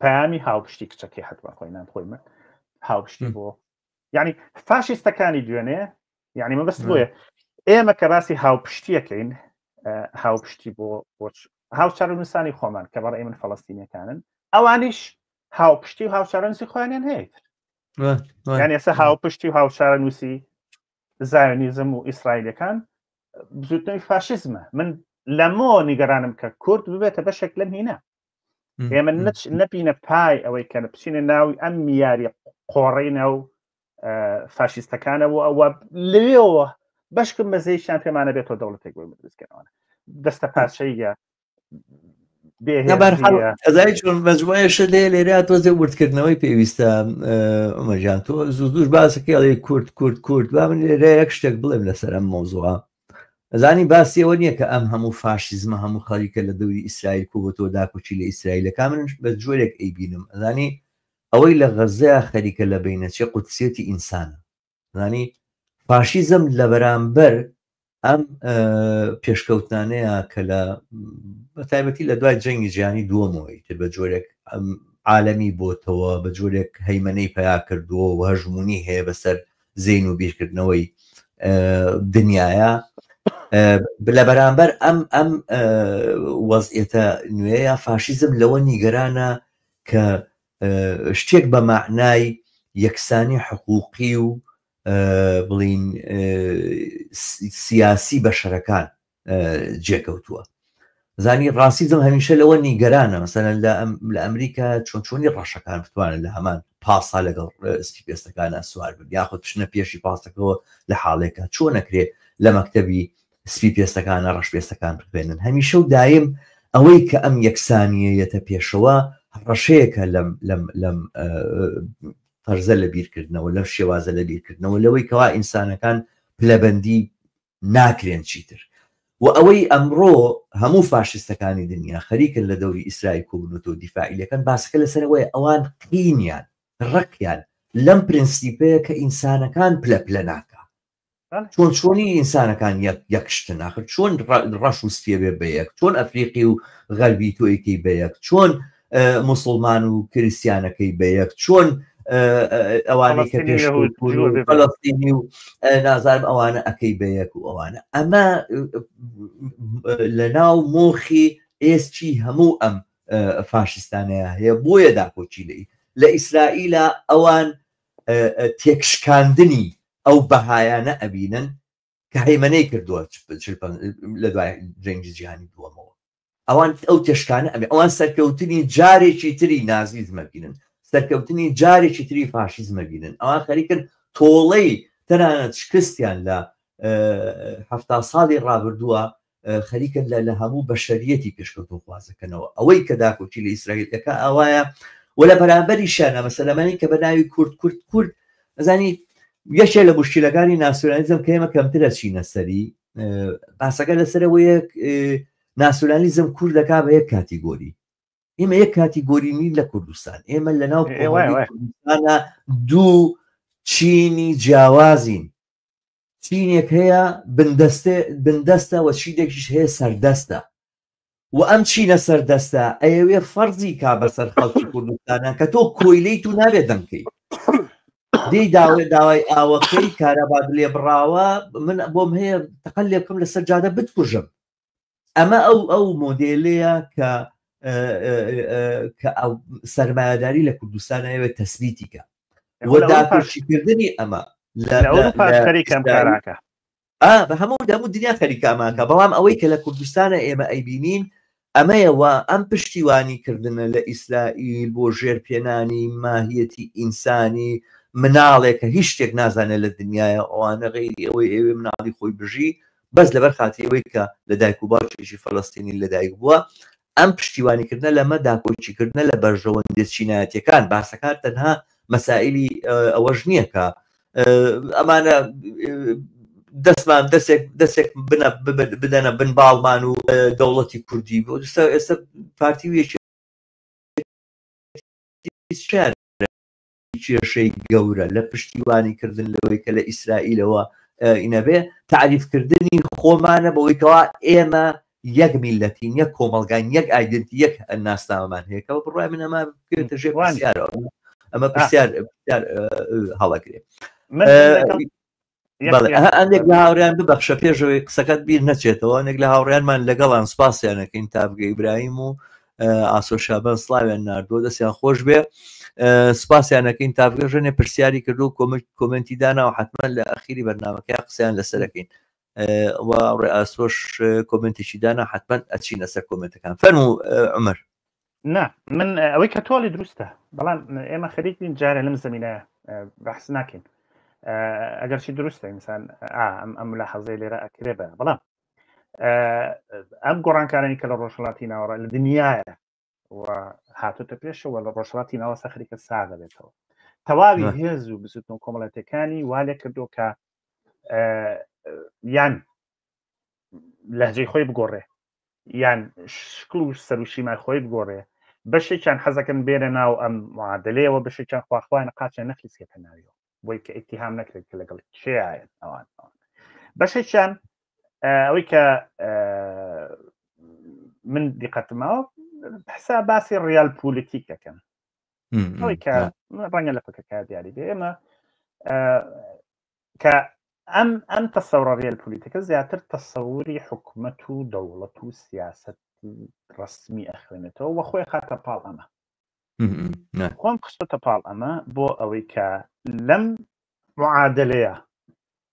پەیامی هاوپشتی کچەکەی حتمما خۆی نان خۆی من هاوپشتی بۆ یعنی فاشیستەکانی دوێنێ یعنی مەبەست بۆیە ئێمە کە باسی هاوپشتیەکەین هاوپشتی بۆ هاوچارەنووسانی خۆمان کە بەڕێ من فەڵستینەکانن ئەوانیش هاوپشتی و هاوچارەنووسی خۆیانیان هەیە یان ئێستا هاوپشتی و هاوچارەنووسی زایۆنیزم و ئیسرائیلەکان بزوتنەوەی فاشیزمە من لەمۆ نیگەرانم کە کورد ببێتە بەشێک لەم هینە ئێمە نەبینە پای ئەوەی کە بچینە ناوی ئەم یاری قۆڕەی ناو فاشیستەکانەوە ئەوە لەوێەوە بەشکم بەزەیشیان پێمانە بێتەوە دەوڵەتێک بۆی دروستکەنەوە دەستە پارچەیە ئەزای چۆن مەجموعە شت لێ لێرە تۆزێ وردکردنەوەی پێویستە ئەمەژان تۆ زوو زووش باسەکەی ئەڵێ کورد کورد کورد با من لێرە یەک شتێک بڵێم لەسەر ئەم مەوزوعە ئەزانی باسی ئەوە نییە کە ئەم هەموو فاشیزمە هەموو خەریکە لە دەوری ئیسرائیل کۆبۆتەوە داکۆکی لە ئیسرائیلەکە من بە جۆرێک ئەیبینم ئەزانی ئەوەی لە غەزەیە خەریکە لە بینەچێ قودسیەتی ئینسانە زانی فاشیزم لە بەرامبەر ئەم پێشکەوتنانەیە کە لە بە تایبەتی لە دوای جەنگی جیهانی دووەمەوەی تر بە جۆرێک ئەم عالەمی بۆتەوە بە جۆرێک هەیمەنەی پیا کردووە و هەژمونی هەیە بەسەر زەین و بیرکردنەوەی دنیاە لە بەرامبەر ئەم ئەم وەزعێتە نوێیە فاشیزم لەوە نیگەرانە کە شتێک بە مەعنای یەکسانی حقوقی و بڵین سیاسی بەشەرەکان جێکەوتووە زانی ڕاستیزم هەمیشە لەوە نیگەرانە مەسەلەن لە ئەمریکا چۆن چۆنی ڕەشەکان بتوانن لە هەمان پاسا لەگەڵ سپی پێستەکانە سوار بن یاخود بچنە پێشی پاسەکەەوە لە حاڵێکە چۆن نەکرێ لە مەکتەبی سپی پێستەکانە ڕەش پێستەکان بخوێنن هەمیشە و دایم ئەوەی کە ئەم یەکسانیە یەتە پێشەوە هەڕەشەیەکە لەم لەم لەم تەرزە لە بیرکردنەوە لەم شێوازە لە بیرکردنەوە لەوەی کەوا ئینسانەکان پلەبەندی ناکرێن چیتر و ئەوەی ئەمڕۆ هەموو فاشیستەکانی دنیا خەریکن لە دەوری ئیسرائیل کۆبوونەتەوە دیفاعی لەکەن باسەکە لەسەرەوەی ئەوان قینیان ڕقیان لەم پرنسیپەیە کە ئینسانەکان پلە پلە ناکا چۆن چۆنی ئینسانەکان یەک یەک شتن ئاخر چۆن ڕەش و سپیە بێ بە یەک چۆن ئەفریقی و غەربی تۆیکەی بە یەک چۆن موسڵمان و کریسیانەکەی بە یەک چۆن ئەوانەی کە پێش فەلەستینی و نازانم ئەوانە ئەەکەی بە یەک و ئەوانە ئەمە لە ناو مۆخی ئێسکی هەموو ئەم فاشیستانەیە هەیە بۆیە داکۆکی لێی لە ئیسرائیلە ئەوان تێکشکاندنی ئەو بەهایانە ئەبینن کە هەیمەنەی کردووە لە دوای جەنگی جیهانی دووەمەوە ئەوان ئەو تێشکانە ئەبێ ئەوان سەرکەوتنی جارێکی تری نازیزمە بینن سەرکەوتنی جارێکی تری فاشیزمە بینن ئەوان خەریکن تۆڵەی تەنانەت شکستیان لە ه ساڵی ڕابردووە خەریکن لە لە هەموو بەشەریەتی پێشکەوتوخوازەکەنەوە ئەوەی کە داکۆکی لە ئیسرائیل دەکا ئاوایە و لە بەرامبەریشیانە مەسەلەمانی کە بە ناوی کورد کورد کورد ئەزانی یەکێ لە مشکلەکانی ناسیۆنالیزم کە ئێمە کەمترە چینە سەری باسەکە لەسەرەوەیە ناسیۆنالیزم کورد دەکا بە یەک کاتیگۆری ئێمە یەک کاتیگۆری نین لە کوردستان ئێمە لە ناو کوردستانە دوو چینی جیاوازین چینێک هەیە بندەستێ بندەستە و چینێکیش هەیە سەردەستە و ئەم چینە سەردەستە ئەیەوێ فەرزی کا بەسەر خەڵکی کوردستانە کە تۆ کۆیلەیت و نابێت دەنگکەی دێی داوای داوای ئاوەکەی کارەبا لێ بڕاوە من بۆم هەیە تەقەل لێ بکەم لەسەر جادە بتکوژم ئەمە ئەو ئەو مۆدێلەیە کە کە ئەو سەرمایەداری لە کوردستان ئەوێت تەسبیتی کە و داکۆکیکردنی ئەمە لە ئەوروپاش خەریکە ئەم کاراکە بە هەموو هەموو دنیا خەریکە ئەماکە بەڵام ئەوەی کە لە کوردستانە ئێمە ئەیبینین. ئەمەیە وا ئەم پشتیوانی کردنە لە ئیسرائیل بۆ ژێر پێنانی ماهیەتی ئینسانی مناڵێک کە هیچ شتێک نازانێت لە دنیایا ئەوانە غەیری ئەوەی ئەوێ مناڵی خۆی بژی بەس لەبەر خاتری ئەوەی کە لە دایک و باوکێکی فەلەستینی لەدایک بووە ئەم پشتیوانی کردنە لەمە داکۆکی کردنە لە بەرژەوەندیە چینایەتیەکان باسەکان تەنها مەسائلی ئەوەش نییە کە ئەمانە دەستمان دەسێک دەسێک بنە بدەنە بن باڵمان و دەوڵەتی کوردی بۆ ئێستا پارتی و یەکێتی کێشەی گەورە لە پشتیوانی کردن لەوەی کە لە ئیسرائیلەوە ئینەبێ تعریفکردنی خۆمانە بەوەی کەوا ئێمە یەک میلەتین یەک کۆمەڵگان یەک ئایدنتی یەک ناسنامەمان هەیە کەەوە بڕای من ئەمە بکەوێتە ژێر پرسیارەوە ئەمە پرسیار پرسیار هەڵەگرێ هەندێک لە هاوڕیان ببەخشە پێشەوەی قسەکەت بیر نەچێتەوە هەندێک لە هاوڕیانمان لەگەڵان سپاسیانەکەین تاڤگە ئیبراهیم و ئاسۆ شابان سلاویان ناردووە دەستیان خۆش بێ سپاسیانەکەین تاڤگە ژەنێ پرسیاری کردو کۆمنتی دانا و حتمما لە ئەخیری بەرنمەکە قسەیان لەسەرەکەین و ڕێ ئاسۆش کۆمنتێکی دانا حتمما ئەچینە سەر کۆمنتەکان فەرمو عمر نا من ئەوەی کە تۆڵی دروستە بەڵام ئێمە خەریک بین جارێ لەم زمینە بەحس ناکەین ئەگەرچی دروستە ئینسان ئەم ئەم لە حەزەی لێرە ئەکرێ بە بەڵام ئەم گۆڕانکارانی کە لە ڕۆژهڵاتی ناوەڕا لە دنیاە و هاتوتە پێشەوە لە ڕۆژهڵاتی ناوە سەخریکە سا دەبێتەوە تەواوی هێز و بزوتنەوە کۆمەڵەتەکانی وا لێ کردو کە یان لەهجەی خۆی بگۆڕێ یان شکل و سەروشیمای خۆی بگۆڕێ بەشێکیان حەزەکەن بێنە ناو ئەم معادلەیەوە بەشێکیان خواخوایان قاچیان نەخلیسکێتە ناویەوە بۆی کە ئیتیهام نەکرێت کە لەگەڵ کێیان ئەوان ئەوان بەشێکیان ئەوەی کە من دیقەتماوە حسا باسی ڕیال پولیتیک دەکەن ئەوەی کە ڕەنگە لە پەکەکە دیاری بێ ئێمە کە ئەم ئەم تەسەوڕە ڕێل پولیتەکە زیاتر تەسەوری حکومەت و دەوڵەت و سیاسەتی ڕسمی ئەخوێنێتەوە وە خۆی خاتە پاڵ ئەمە خۆم خستۆتە پاڵ ئەمە بۆ ئەوەی کە لەم معادلەیە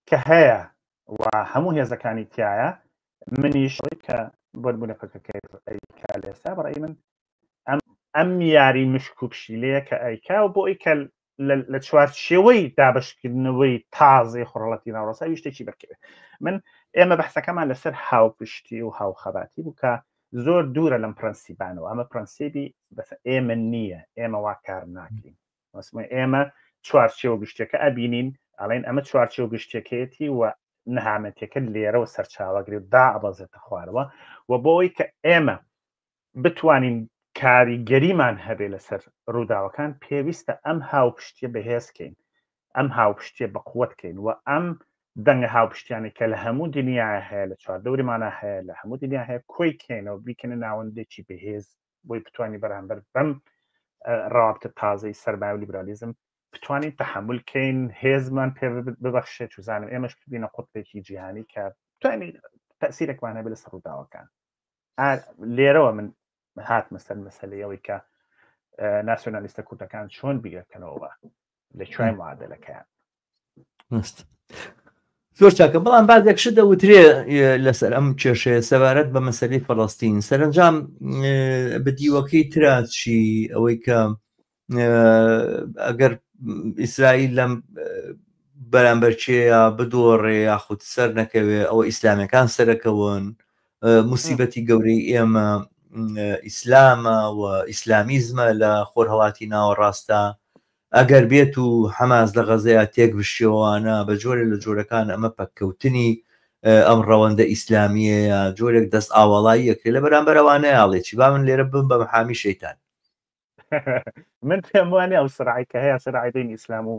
کە هەیە و هەموو هێزەکانی تایە منیش کە بۆ بوونە پەکەکەی لێستا بەڕای من ئەم ئەم یاری مشک و پشیلەیە کە ئەیکا و بۆ ئەوی کە لە چوارچێوەی دابشکردنەوەی تازەی خۆڕەڵەتی ناوەڕاست ئەوی شتێکی بەرکەوێت من ئێمە بەحسەکەمان لەسەر هاوپشتی و هاوخەباتی بوو کە زۆر دوورە لەم پرەنسیبانەوە ئەمە پرەنسیبی بەس ئێمە نییە ئێمە وا کار ناکەین مەسمە ئێمە چوارچێوە گشتەکە ئەبینین ئەڵێن ئەمە چوارچێوە گشتەکەیەتی و نەهامەتەکە لێرەوە سەرچاوەگرێت دا ئەبەزێتە خوارەوە و بۆ ئەوی کە ئێمە بتوانین کاریگەریمان هەبێ لەسەر ڕووداوەکان پێویستە ئەم هاوپشتیە بەهێز کەین ئەم هاوپشتیە بەقوت کەین و ئەم دەنگە هاوپشتیانەی کە لە هەموو دنیا هەیە لە چواردەوریمانە هەیە لە هەموو دنیا هەیە کۆی کەینەوە بیکەنە ناوەندێکی بەهێز بۆی بتوانین بەرامبەر بەم ڕەوابتە تازەی سەرمایە و لیبرالیزم بتوانین تحمل کەین هێزمان پێ ببەخشێت چزانم ئێمەش ببینە قوتبێکی جیهانی کە بتوانین تەسیرێکمان هەبێت لەسەر ڕووداوەکان لێرەوە من هاتمە سەر مەسەلەی ئەوەی کە ناسیۆنالیستە کوردەکان چۆن بیرەکەنەوە لە کوای معادلەکەیان زۆر چاکە بەڵام بازێک شت دەوترێ لەسەر ئەم کێشەیە سەبارەت بە مەسەلەی فەڵەستین سەرنجام بە دیوەکەی ترا چی ئەوەی کە ئەگەر ئیسرائیل لەم بەرامبەرچەیە بدۆڕێ یاخود سەر نەکەوێ ئەوە ئیسلامەکان سەرەکەون موسیبەتی گەورەی ئێمە ئیسلامە و ئیسلامیزمە لە خۆرهەڵاتی ناوەڕاستە ئەگەر بێت و حەماس لە غەزەیە تێک بشێوانە بە جۆرێک لە جۆرەکان ئەمە پەککەوتنی ئەم ڕەوەندە ئیسلامیەیە جۆرێک دەست ئاوەڵایی یەکرێ لە بەرامبەر ئەوانەیاڵێ چی با من لێرە بم بە محامی شەیتان من پێم وانە ئەو سرعی کە هەیە سرعی بین ئیسلام و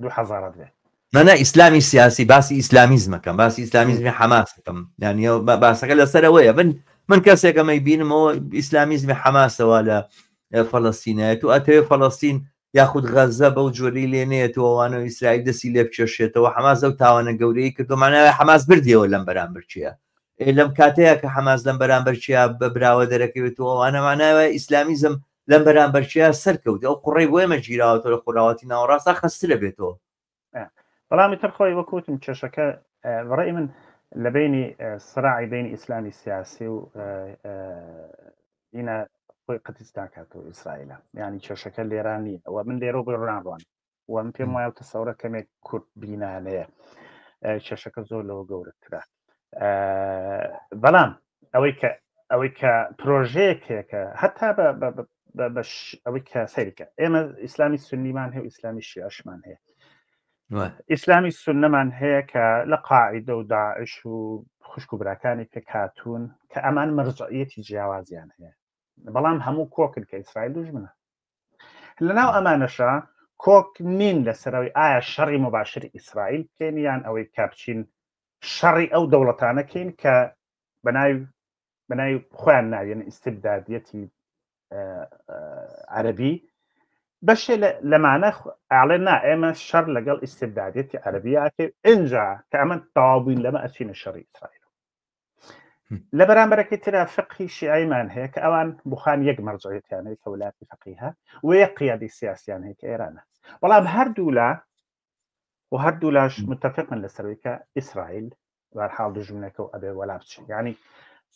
دوو حەزارەت بێ نەنا ئیسلامی سیاسی باسی ئیسلامیزمەکەم باسی ئیسلامیزمی حەماسەکەم یعنی باسەکە لەسەرەوەیە من من کەسێکەمەی بینمەوە ئیسلامیزمی حەماسەوە لە فەلەستینایەت و ئەتەوێ فەلەستین یاخود غەزە بەو جۆری لێ نێتەوەوانە و ئیسرائیل دەستی لێ بکێشێتەوە حەماس ئەو تاوانە گەورەی کردو ماناوێ حەماس بردیەوە لەم بەرامبەر چییە لەم کاتەیە کە حەماس لەم بەرامبەرچیا بە براوە دەرەکەوێتەوە ئەوانە ماناوە ئیسلامیزم لەم بەرامبەرچیا سەرکەوت ئەو قوڕەی بۆ ئێمە گیراوەتەوە لە خۆرهەڵاتی ناوەڕاستدا خەستترە بێتەوە. بەڵام تر خۆی وەکوتم کێشەکە بەڕێی من لە بینی سراعی بینی ئیسلامی سیاسی و ئینە خۆی قەتیس ناکاتەوە ئیسرائیلە یعنی کێشەکە لێران نییە ئەوە من لێرە بۆ ڕان ڕوان و من پێم وایە تەسەورە کەمێک کورت بینانەیە کێشەکە زۆر لەوە گەورەترە بەڵام ئەوەی کە ئەوەی کە پرۆژەیەک هەیە کە هەتا بە ئەوەی کە سەیرکە ئێمە ئیسلامی سنیمان هەیە و ئیسلامی شیعشمان هەیە ئیسلامی سنەمان هەیە کە لە قاعدە و داعش و خوشک و براکانی پێکهاتوون کە ئەمان مەرجعیەتی جیاوازیان هەیە بەڵام هەموو کۆکن کە ئیسرائیل دوژمنە لەناو ئەمانەشە کۆک نین لەسەرەوەی ئایا شەڕی مباشر ئیسرائیل بکەین یان ئەوەی کاپچین شەڕی ئەو دەوڵەتانەکەین کە بەناوی بەناوی خۆیان ناویێن ئیستبدادیەتی عەربی بەشێ لەمانە ئاڵێ نا ئێمە شەڕ لەگەڵ ئیستبدادیەتی عەربیاکە ئینجا کە ئەمە تەواو بووین لەمە ئەچینە شەڕی ئیسرائیل لە بەرامبەرەکەی ترا فقهی شیعیمان هەیە کە ئەوان بخان یەک مەرجعیەتیان هەیە کە ولاتی فەقیهە و یەک قیادی سیاسیان هەیە کە ئێرانە بەڵام هەردوولا و هەردوو لاش متفقن لەسەرەوەی کە ئیسرائیل بەرحاڵ دژمنەکە و ئەبێ وەلا بچێت یعنی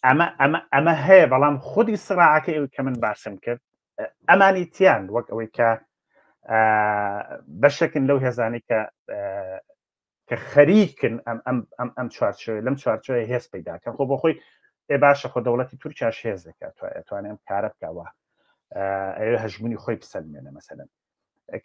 ئەمە ئەمە ئەمە هەیە بەڵام خودی سراعەکە ئەوی کە من باسم کرد ئەمانی تیان وەک ئەوەی کە بەشێکن لەو هێزانی کە کە خەریکن ئەم ئەم ئەم ئەم چوارچێوە لەم چوارچێوە هێز پەیداکەن خۆ بۆ خۆی ئێ باشە خۆ دەوڵەتی تورکیاش هێزێکە توانێت ئەم کارە بکەوە ئەوێ هەژمونی خۆی بسەلمێنە مەسەلەن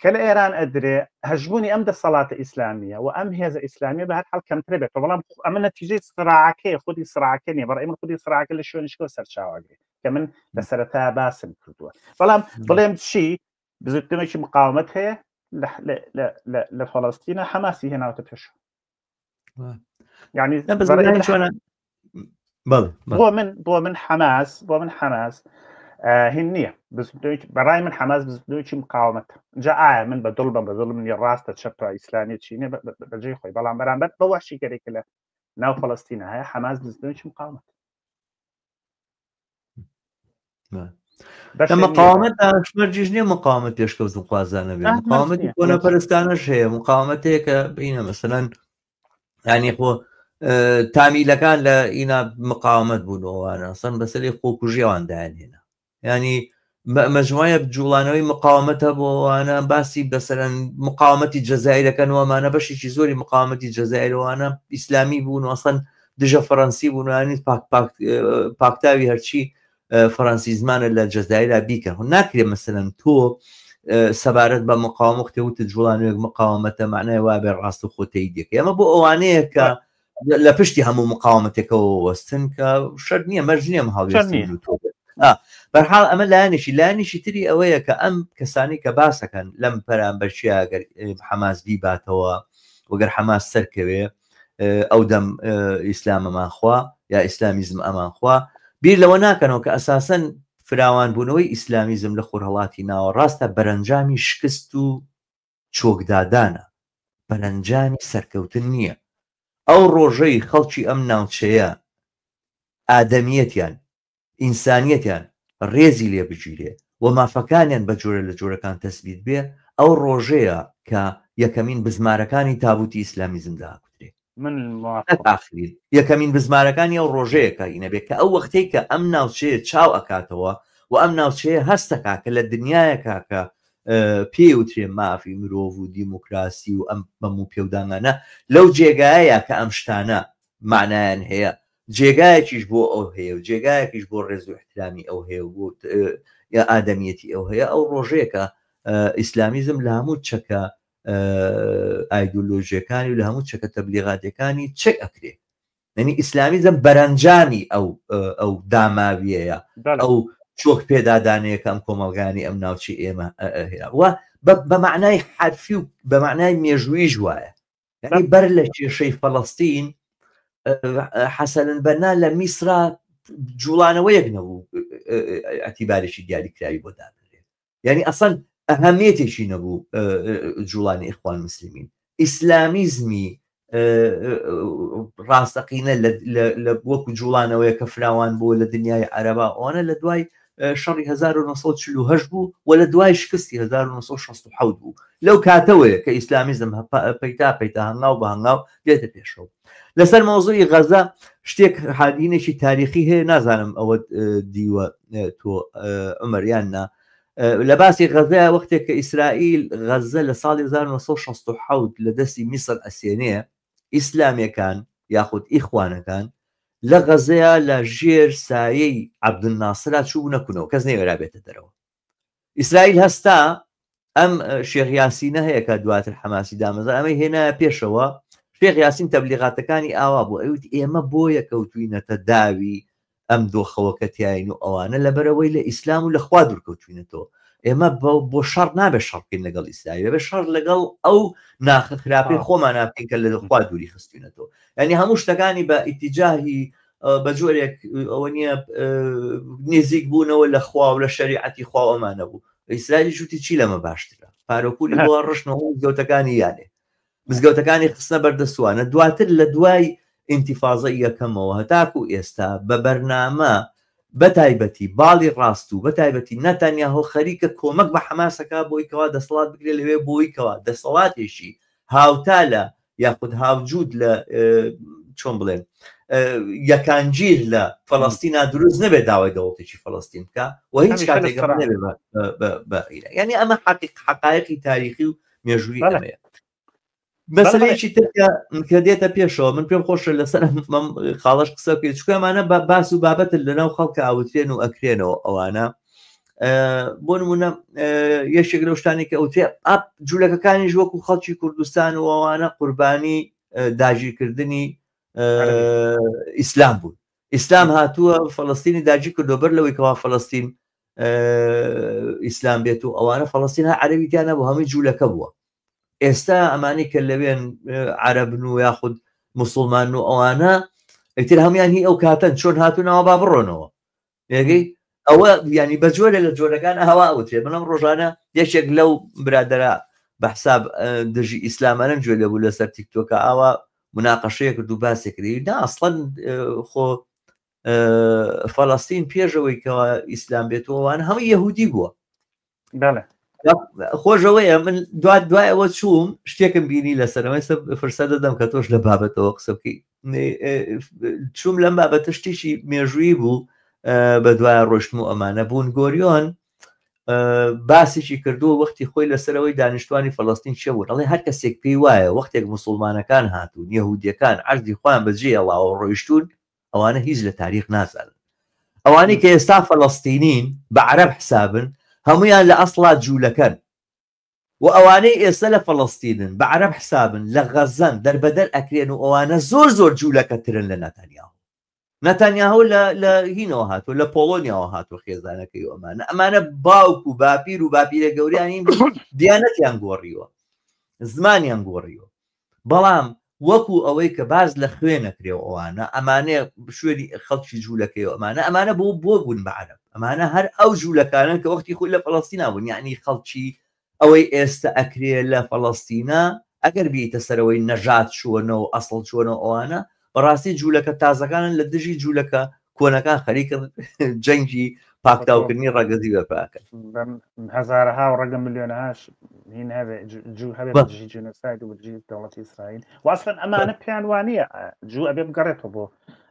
کە لە ئێران ئەدرێ هەژمونی ئەم دەسەڵاتە ئیسلامیە و ئەم هێزە ئیسلامیە بە هەر حاڵ کەمترە بێت بەڵام ئەمە نەتیجەی سراعەکەی خودی سراعەکە نیە بەڕای من خودی سراعەکە لە شوێنیشکەوە سەرچاوەگرێ کە من لە سەرەتا باسم کردووە بەڵام بڵێم چی بزوتنەوەیەکی مقاومەت هەیە لە فەڵەستینە حەماسی هێناوتە پێش یعنی بۆ من بۆ من حەماس بۆ من حەماس هین نییە بەڕای من حەماس بزوتنەوەیەکی مقاومەت جا ئایا من بە دڵ بم بە دڵ منی ڕاستە چەپە ئیسلامی چینە بەجێ خۆی بەڵام بەرامبەر بە وەحشیگەرێک لە ناو فەڵەستینە هەیە حەماس بزوتنەوەیەکی مقاومەت مقاومەت مەرجیش نییە مقاومەت پێشکەوتن خوازانە بێ مقاومەتی کۆنەپەرستانەش هەیە مقاومەتەیەکە بینە مەسەلەن ینی خۆ تامیلەکان لە ئینا مقاومەت بوونەوەوانە سەن بەسەری خۆکوژیوان دایان هێنا ینی مەجموعەیەک جوڵانەوەی مقاومەت هەبوو ئەوانە باسی بەسەرەن مقاومەتی جەزائیرەکەن و ئەمانە بەشێکی زۆری مقاومەتی جەزائیرەوانە ئیسلامی بوون و ئەسڵەن دژە فەرەنسی بوون و یانی پاک پاک پاکتاوی هەرچی فەرەنسی زمانە لە جەزائیرا بیکەن خۆ ناکرێ مەسەلەن تۆ سەبارەت بە مقاومە وەختێ وتت جوڵانەوەیەک مقاومەتە معنای وابێ ڕاست و خۆ تەییدەکەی ئەمە بۆ ئەوانەیە کە لە پشتی هەموو مقاومەتێکەوە وەستن کە شەرت نییە مەرج نییە هەڵوێستی تۆ بەرحاڵ ئەمە لایەنێکی لایەنێکی تری ئەوەیە کە ئەم کەسانی کە باسەکەن لەم پەرامبەرچیا گەر حەماس بیباتەوە وەگەر حەماس سەرکەوێ ئەو دەم ئیسلامەمان خوا یا ئیسلامیزم ئەمان خوا بیر لەوە ناکەنەوە کە ئەساسەن فراوانبوونەوەی ئیسلامیزم لە خۆرهەڵاتی ناوەڕاستە بەرەنجامی شکست و چۆکدادانە، بەرەنجامی سەرکەوتن نییە. ئەو ڕۆژەی خەڵکی ئەم ناوچەیە ئادەمییەتیان، ئینسانییەتیان ڕێزی لێ بگیرێ و مافەکانیان بە جۆرە لە جۆرەکان تەسبیت بێ، ئەو ڕۆژەیە کە یەکەمین بزمارەکانی تابووتی ئیسلامیزم داکوترێ. من نەک ئاخرین، یەکەمین بزمارەکانی ئەو ڕۆژەیە کە ئینە بێ کە ئەو وەختەی کە ئەم ناوچەیە چاو ئەکاتەوە و ئەم ناوچەیە هەست ئەکا کە لە دنیایەکا کە پێی وترێ مافی مرۆڤ و دیموکراسی و ئەم بەم و پێودانگانە لەو جێگایەیە کە ئەم شتانە مەعنایان هەیە جێگایەکیش بۆ ئەو هەیە و جێگایەکیش بۆ ڕێز و ئیحترامی ئەو هەیە و بۆ ئادەمیەتی ئەو هەیە ئەو ڕۆژەیە کە ئیسلامیزم لە هەموو چەکە ئایدۆلۆژیەکانی و لە هەموو چەکە تەبلیغاتەکانی چەک ئەکرێ یعنی ئیسلامیزم بەرەنجامی ئەو ئەو داماویەیە ئەو چۆک پێدادانەیە کە ئەم کۆمەڵگانی ئەم ناوچی ئێمە و بە معنای حرفی و بە معنای مێژوویش وایە یعنی بەر لە کێشەی فەڵەستین حەسەن بەنا لە میسرا جوڵانەوەیەک نەبوو ئەتیبارێکی دیاریکراوی بۆ دابنرێت یعنی ئەسەن ئەهەمیەتێکی نەبوو جوڵانی ئیخوان مسلمین ئیسلامیزمی ڕاستەقینە لە وەکو جوڵانەوەیە کە فراوان بووە لە دنیای عەرەبا ئەوانە لە دوای شەڕی 1948 بوو و لە دوای شکستی 1967 بوو لەو کاتەوەیە کە ئیسلامیزم پەیتا پەیتا هەنگاو بە هەنگاو دێتە پێشەوە لەسەر مەوزوعی غەزە شتێک حادینێکی تاریخی هەیە نازانم ئەوە دیوە تۆ عمر یان نا لە باسی غەزە وەختێک کە ئیسرائیل غەزە لە ساڵی 1967 لە دەستی میسر ئەسێنێ ئیسلامیەکان یاخود ئیخوانەکان لە غەزەیە لە ژێر سایەی عەبدولناسرا چووبوونە کونەوە کەس نەیوێرا بێتە دەرەوە ئیسرائیل هەستا ئەم شێخ یاسینە هەیە کە دواتر حەماسی دامەزرا ئەمەی هێنایە پێشەوە شێخ یاسین تەبلیغاتەکانی ئاوا بوو ئەوت ئێمە بۆیە کەوتوینەتە داوی ئەم دۆخەوە کە تیاین و ئەوانە لەبەرەوەی لە ئیسلام و لە خوا دوورکەوتوینەتەوە ئێمە بۆ شەڕ نابێت شەڕ بکەین لەگەڵ ئیسرائیل بێ شەڕ لەگەڵ ئەو ناخە خراپەی خۆمان بکەین کە لە خوا دووری خستوینەتەوە یعنی هەموو شتەکانی بە ئیتیجاهی بە جۆرێک ئەوە نییە نزیک بوونەوە لە خوا و لە شەریعەتی خوا ئەمانە بوو ئیسرائیل جوتی چی لەمە باشترە پارۆپولی بۆ ڕشنەوە مزگەوتەکانی یانێ مزگەوتەکانی خستنە بەردەستوانە دواتر لە دوای ئینتیفازەی یەکەمەوە هەتاکو ئێستا بە بەرنامە بە تایبەتی باڵی ڕاست و بە تایبەتی نەتانیاهۆ خەریکە کۆمەک بە حەماسەکە بۆی کەوا دەسەڵات بگرێت لەوێ بۆی کەوا دەسەڵاتێکی هاوتا لە یاخود هاوجود لە چۆن بڵێن یەکانگیر لە فەڵەستینا دروست نەبێت داوای دەوڵەتێکی فەڵەستین بکە و هیچ کاتێک بە یعنی ئەمە حقیق حقایقی تاریخی و مێژووی ئەمەیە مەسلەیەکی تر کە دێتە پێشەوە من پێم خۆشە لەسەر ئەم خاڵش قسە بکەین چونکە ئەمانە باس و بابەتن لەناو خەڵکە ئاوترێن و ئەکرێنەوە ئەوانە بۆ نمونە یەکێک لەو شتانی کە ئەوترێ ئاپ جوولەکەکانیش وەکو خەڵکی کوردستان و ئەوانە قوربانی داگیرکردنی ئیسلام بوون ئیسلام هاتووە فلستینی داگیر کردو بەر لەوەی کەوا فلستین ئیسلام بێت و ئەوانە فلستین ها عەرەبی تیا نەبوو هەمووی جوولەکە بووە ئێستا ئەمانی کە لەوێن عەرەبن و یاخود مسلمان و ئەوانە ئیتر هەمویان هی ئەو کاتەن چۆن هاتوونەوە با بڕۆنەوە ێگەی ئەوە ینی بە جۆرە لە جۆرەکان ئەوە ئەوترێ من ئەم ڕۆژانە یەکێک لەو برادرە بە حساب دژی ئیسلامانم گوێ لێ بوو لەسەر تیکتۆکە ئاوا مناقەشەیە کرد و باسێک کردی نا ئەسڵەن خۆ فەلەستین پێشەوەی کەوا ئیسلام بێتەوەوان هەموو یەهودی بووە خۆشەوەیە من دو دوای ئەوە چووم شتێکم بینی لەسەرەوەی فرسە دەدەم کە تۆش لە بابەتەوە قسە بکەی چوم لەم بابەتە شتێکی مێژوویی بوو بە دوای ڕۆشتم و ئەمانە بوون گۆریۆن باسێکی کردووە وەختی خۆی لەسەرەوەی دانیشتوانی فەلەستین چێ بوون ئەڵێ هەر کەسێک پێی وایە وەختێک مسلمانەکان هاتوون یەهودیەکان عەرزی خۆیان بەجێهێڵاوە ڕۆیشتوون ئەوانە هیچ لە تاریخ نازانن ئەوانەی کە ئێستا فەلەستینین بە عەرەب حسابن هەمویان لە ئەسڵا جوولەکەن و ئەوانەی ئێستا لە فەلەستینن بە عەرەب حسابن لە غەزەن دەربەدەر ئەکرێن و ئەوانە زۆر زۆر جوولەکەترن لە ناتانیاهۆ ناتانیاهۆ لە لە هینەوە هاتووە لە پۆڵۆنیاوە هاتووە خێزانەکەی و ئەمانە ئەمانە باوک و باپیر و باپیرە گەوریانی دیانەتیان گۆڕیوە زمانیان گۆڕیوە بەڵام وەکو ئەوەی کە باس لە خوێن ئەکرێ و ئەوانە ئەمانە شوێنی خەڵکی جوولەکەی و ئەمانە ئەمانە بۆ بۆ بوون بە عەرەب ئەمانە هەر ئەو جوولەکانن کە وەختی خۆی لە فەڵەستینا بوون یعنی خەڵکی ئەوەی ئێستا ئەکرێ لە فەڵەستینا ئەگەر بیتە سەرەوەی نەژاد چۆنە و ئەسڵ چۆنە و ئەوانە بەڕاستی جوولەکە تازەکانن لە دژی جوولەکە کۆنەکان خەریکن جەنگی پاکتاوکردنی ڕەگەزی بەرپاکەن. هەزارەها و ڕەنگە ملیۆنەهاش هین هەبێ جوو هەبێ دژی جینۆساید و دژی دەوڵەتی ئیسرائیل و ئەسڵەن ئەمانە پێیان وانییە جوو ئەبێ بگەڕێتەوە بۆ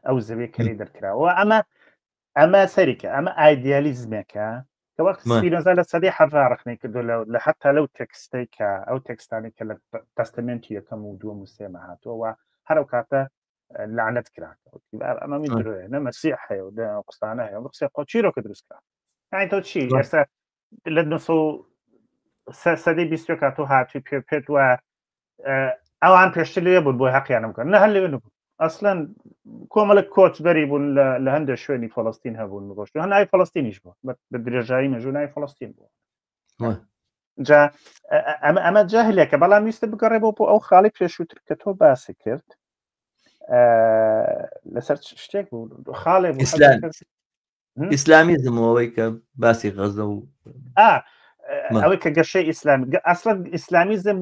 ئەو زەویە کە لێی دەرکراوە ئەمە ئەمە سەریکە ئەمە ئایدیالیزمێکە کە وەخت سپینۆزا لە سەدەی حەڤا ڕەخنەی کردو لە حتا لەو تێکستەی کە ئەو تێکستانی کە لە تەستەمێنتی یەکەم و دووەم و سێمە هاتووە و هەر ئەو کاتە لعنەت کرا ئەمە من درۆیە نە مەسیح هەیە و قسانە هەیە قسە خۆ چیرۆکە دروست کرا یعنی تۆ چی ئێستا لە سەدەی بیستەکە تۆ هاتووی پێ پێت وایە ئەوان پێشتر لێ بوون بۆی حەقیانم بکەن نە هەر لێ نەبوون ئەسلەن کۆمەڵک کۆچبەری بوون لە هەندێک شوێنی فلستین هەبوون ڕۆشت هەن ناوی فلستینیش بوو بە درێژایی مێژوو ناوی فلستین بوو جا ئەمە ئەمە جاهلێکە بەڵام ویستە بگەڕێ بۆ بۆ ئەو خاڵی پێشووتر کە تۆ باسی کرد لەسەر شتێک بوو خاڵێ بوو ئیسلامیزم ئەوەی کە باسی غەزە و ئەوەی کە گەشەی ئیسلامی ئەسڵەن ئیسلامیزم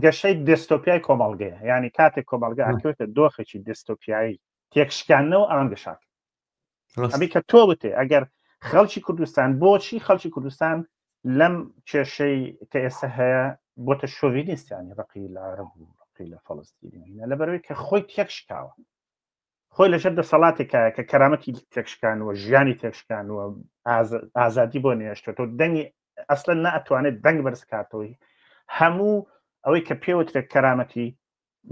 گەشەی دێستۆپیای کۆمەڵگەیە ینی کاتێک کۆمەڵگە ئەکەوێتە دۆخێکی دێستۆپیایی تێکشکانەوە ئەوان گەشاک ئەمی کە تۆ وتێ ئەگەر خەڵکی کوردستان بۆچی خەڵکی کوردستان لەم کێشەی کە ئێستا هەیە بۆتە شۆڤینیستیانی ڕقی لە عەرەب و ڕقی لە فەڵستینی لەبەرەوەی کە خۆی تێکشکاوە خۆی لەژێر دەسەڵاتێکایە کە کەرامەتی تێکشکانوە ژیانی تێکشکانوە ئازادی بۆ نێشتێتەوە دەنگی ئەسڵەن ناتوانێت دەنگ بەرزکاتەوەی هەموو ئەوەی کە پێوترێت کەرامەتی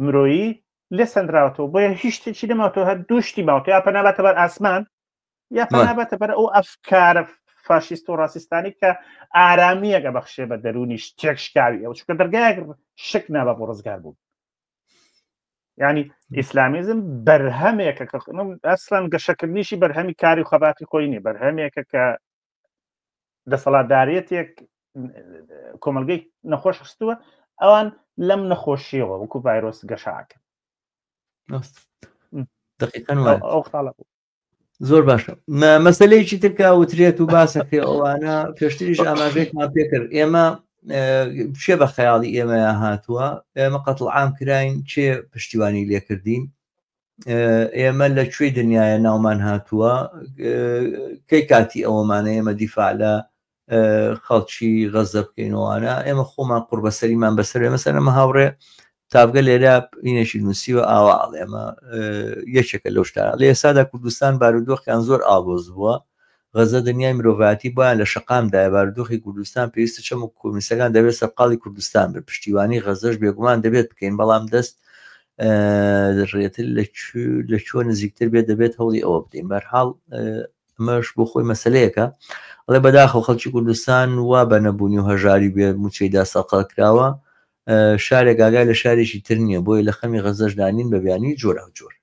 مرۆیی لێ سەندراوەتەوە بۆیە هیچ شتێکی نەماوەتەوە هەر دوو شتی ماوەتەوە یا پەناباتە بەر ئاسمان یا پەناباتە بەر ئەو ئەفکارە فاشیست و ڕاستستانی کە ئارامیەکە بەخشێ بە دەرونی شتێک شکاوی ئەو چونکە دەرگایەک شک نابە بۆ ڕزگار بوو ینی ئیسلامیزم بەرهەمێکە کە ئەسڵەن گەشەکردنیشی بەرهەمی کاری و خەباتی خۆی نیە بەرهەمێکە کە دەسەڵاتدارێتێک کۆمەلگەی نەخۆش خستووە ئەوان لەم نەخۆشیەوە وەکو ڤایرۆس گەشاکەن ئەو خاڵە بوو زۆر باشە مەسلەیەکی ترکە وترێت و باسەکەی ئەوانە پێشتریش ئاماژەیەکمان پێکرد ئێمە چێ بە خەیاڵی ئێمەیان هاتووە ئێمە قەتڵ عام کراین چێ پشتیوانی لێکردین ئێمە لە کوێی دنیاە ناومان هاتووە کەی کاتی ئەوەمانە ئێمە دیفاع لە خەڵکی غەزە بکەینەوەوانە ئێمە خۆمان قوربەسەریمان بەسەر ئێمە سەر ئەمە هاوڕێ تاڤگە لێرە ئینێکی نووسیوە ئاوا ئەڵێ ئەمە یەکێکە لەو شتانە لە ئێستادا کوردستان بارودۆخیان زۆر ئاڵۆز بووە غەزە دنیای مرۆڤایەتی بۆیان لە شەقامدایە بارودۆخی کوردستان پێویستە چەم و کۆمیسەکان دەبێت سەرقاڵی کوردستان بن پشتیوانی غەزەش بێگومان دەبێت بکەین بەڵام دەست ڕێتر لە کوێ نزیکتر بێت دەبێت هەوڵی ئەوە بدەین بەرحاڵ ئەمەش بۆ خۆی مەسلەیەکە ئەڵێ بەداخەوە خەڵکی کوردستان وا بە نەبوونی و هەژاری بێ موچەیدا سەرقاڵ کراوە شارێک ئاگای لە شارێکی تر نییە بۆیە لە خەمی غەزەشدا نین بە بیانووی جۆراوجۆر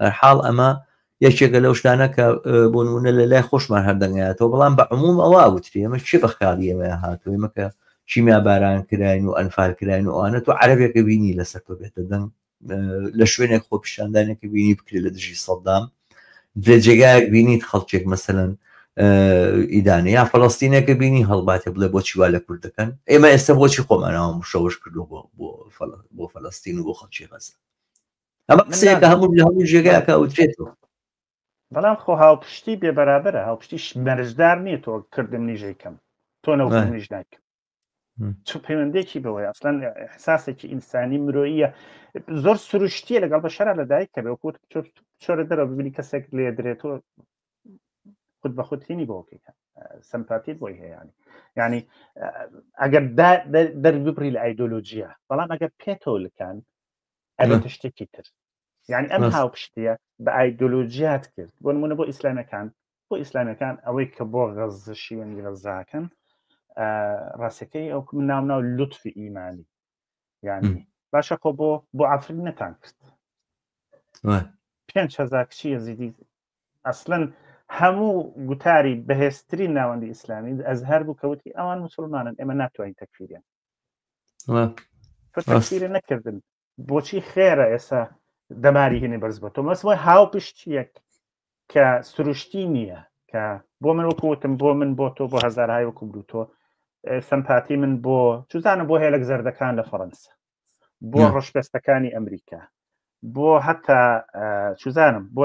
هەرحاڵ ئەمە یەکێکە لەو شتانە کە بۆ نمونە لە لای خۆشمان هەر دەنگایەتەوە بەڵام بە عموم ئەوە وتری ئێمە چی بە خیاڵی ئێمە هاتوو ئێمە کە کیمیا باران کراین و ئەنفال کراین و ئەوانە تۆ عەرەبێکە بینی لەسەر تۆ بێتە دەنگ لە شوێنێک خۆپیشاندانێکە بینی بکرێت لە دژی سەدام لە جێگایەک بینیت خەڵکێک مەسەلەن ئیدانە یا فەڵستینێکە بینی هەڵباتێ بڵێ بۆچی وا لە کورد دەکەن ئێمە ئێستا بۆچی خۆمانەوە مشەوەش کردو بۆ بۆ فەلەستین و بۆ خەڵکی غەزە ئەمە قسەیەکە هەموو لە هەموو جێگایەکە ئەوترێتەوە بەڵام خۆ هاوپشتی بێ بەرابەرە هاوپشتیش مەرجدار نییە تۆ کردم نیژەی کەم تۆ نەوکردم نیژ نایکەم چ پەیوەندێکی بەوەی ئەسلەن احساسێکی ئینسانی مرۆیە زۆر سروشتیە لەگەڵ بە شەرا لەدایک کە بێ وەکو چۆرە دەرەوە ببینی کەسێک لێ درێت و خود بە خود هینی بۆکەی سەمپاتی بۆی هەیە ینی ئەگەر دەرببڕی لە ئایدۆلۆژیە بەڵام ئەگەر پێتەوە لکان ئەبێتە شتێکی تر یعنی ئەم هاوپشتیە بە ئایدۆلۆژیات کرد بۆ نمونە بۆ ئیسلامەکان بۆ ئیسلامیەکان ئەوەی کە بۆ غەزە شیوەنی غەزاکەن ڕاستەکەی ئەو من ناو ناو لوتفی ئیمانی یعنی باشە خۆ بۆ بۆ ئافرین نەتان کرد 5هزار کچی یەزیدی ئەسلەن هەموو گوتاری بەهێزترین ناوەندی ئیسلامی ئەزهر بوو کەوتی ئەوان مسلمانن ئێمە ناتوانین تەکفیریان تەکفیرە نەکردن بۆچی خێرە ئێستا دەماری هێنی بەرز بە تۆ مەسمە هاوپشتیەک کە سروشتی نییە کە بۆ من وەکو وتم بۆ من بۆ تۆ بۆ هەزارهای وەکو تۆ سەمپاتی من بۆ چزانم بۆ هێلک زەردەکان لە فەڕەنسا بۆ ڕەشپێستەکانی ئەمریکا بۆ هەتا چزانم بۆ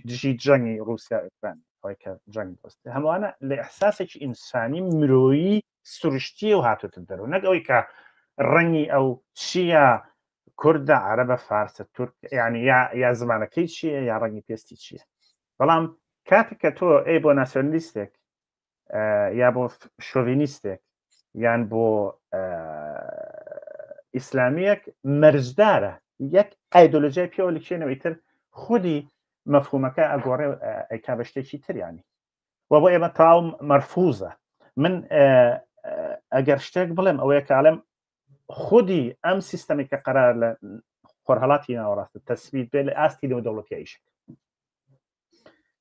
دژی جەنگی رووسیا ئۆکران کە جەنگ دۆست هەمووانە لە ئەحساسێکی ئینسانی مرۆیی سروشتی و هاتوتە دەرەوە نەک ئەوەی کە ڕەنگی ئەو چییە کوردە عەرەبە فارسە تورک یعنی یا یا زمانەکەی چییە یا ڕەنگی پێستی چییە بەڵام کاتێک کە تۆ ئەی بۆ ناسیۆنالیستێک یا بۆ شۆڤینیستێک یان بۆ ئیسلامیەک مەرجدارە یەک ئایدۆلۆژیای پێوە لکێنەوەی تر خودی مەفهومەکە ئەگۆڕێ ئەیکا بە شتێکی تریانی و بۆ ئێمە تاو مەرفوزە من ئەگەر شتێک بڵێم ئەوەیە کاڵم خودی ئەم سیستەمی کە قەرار لە خۆرهەڵاتی ناوەڕاستە تەسبیت بێ لە ئاستی نێودەوڵەتی ئیشک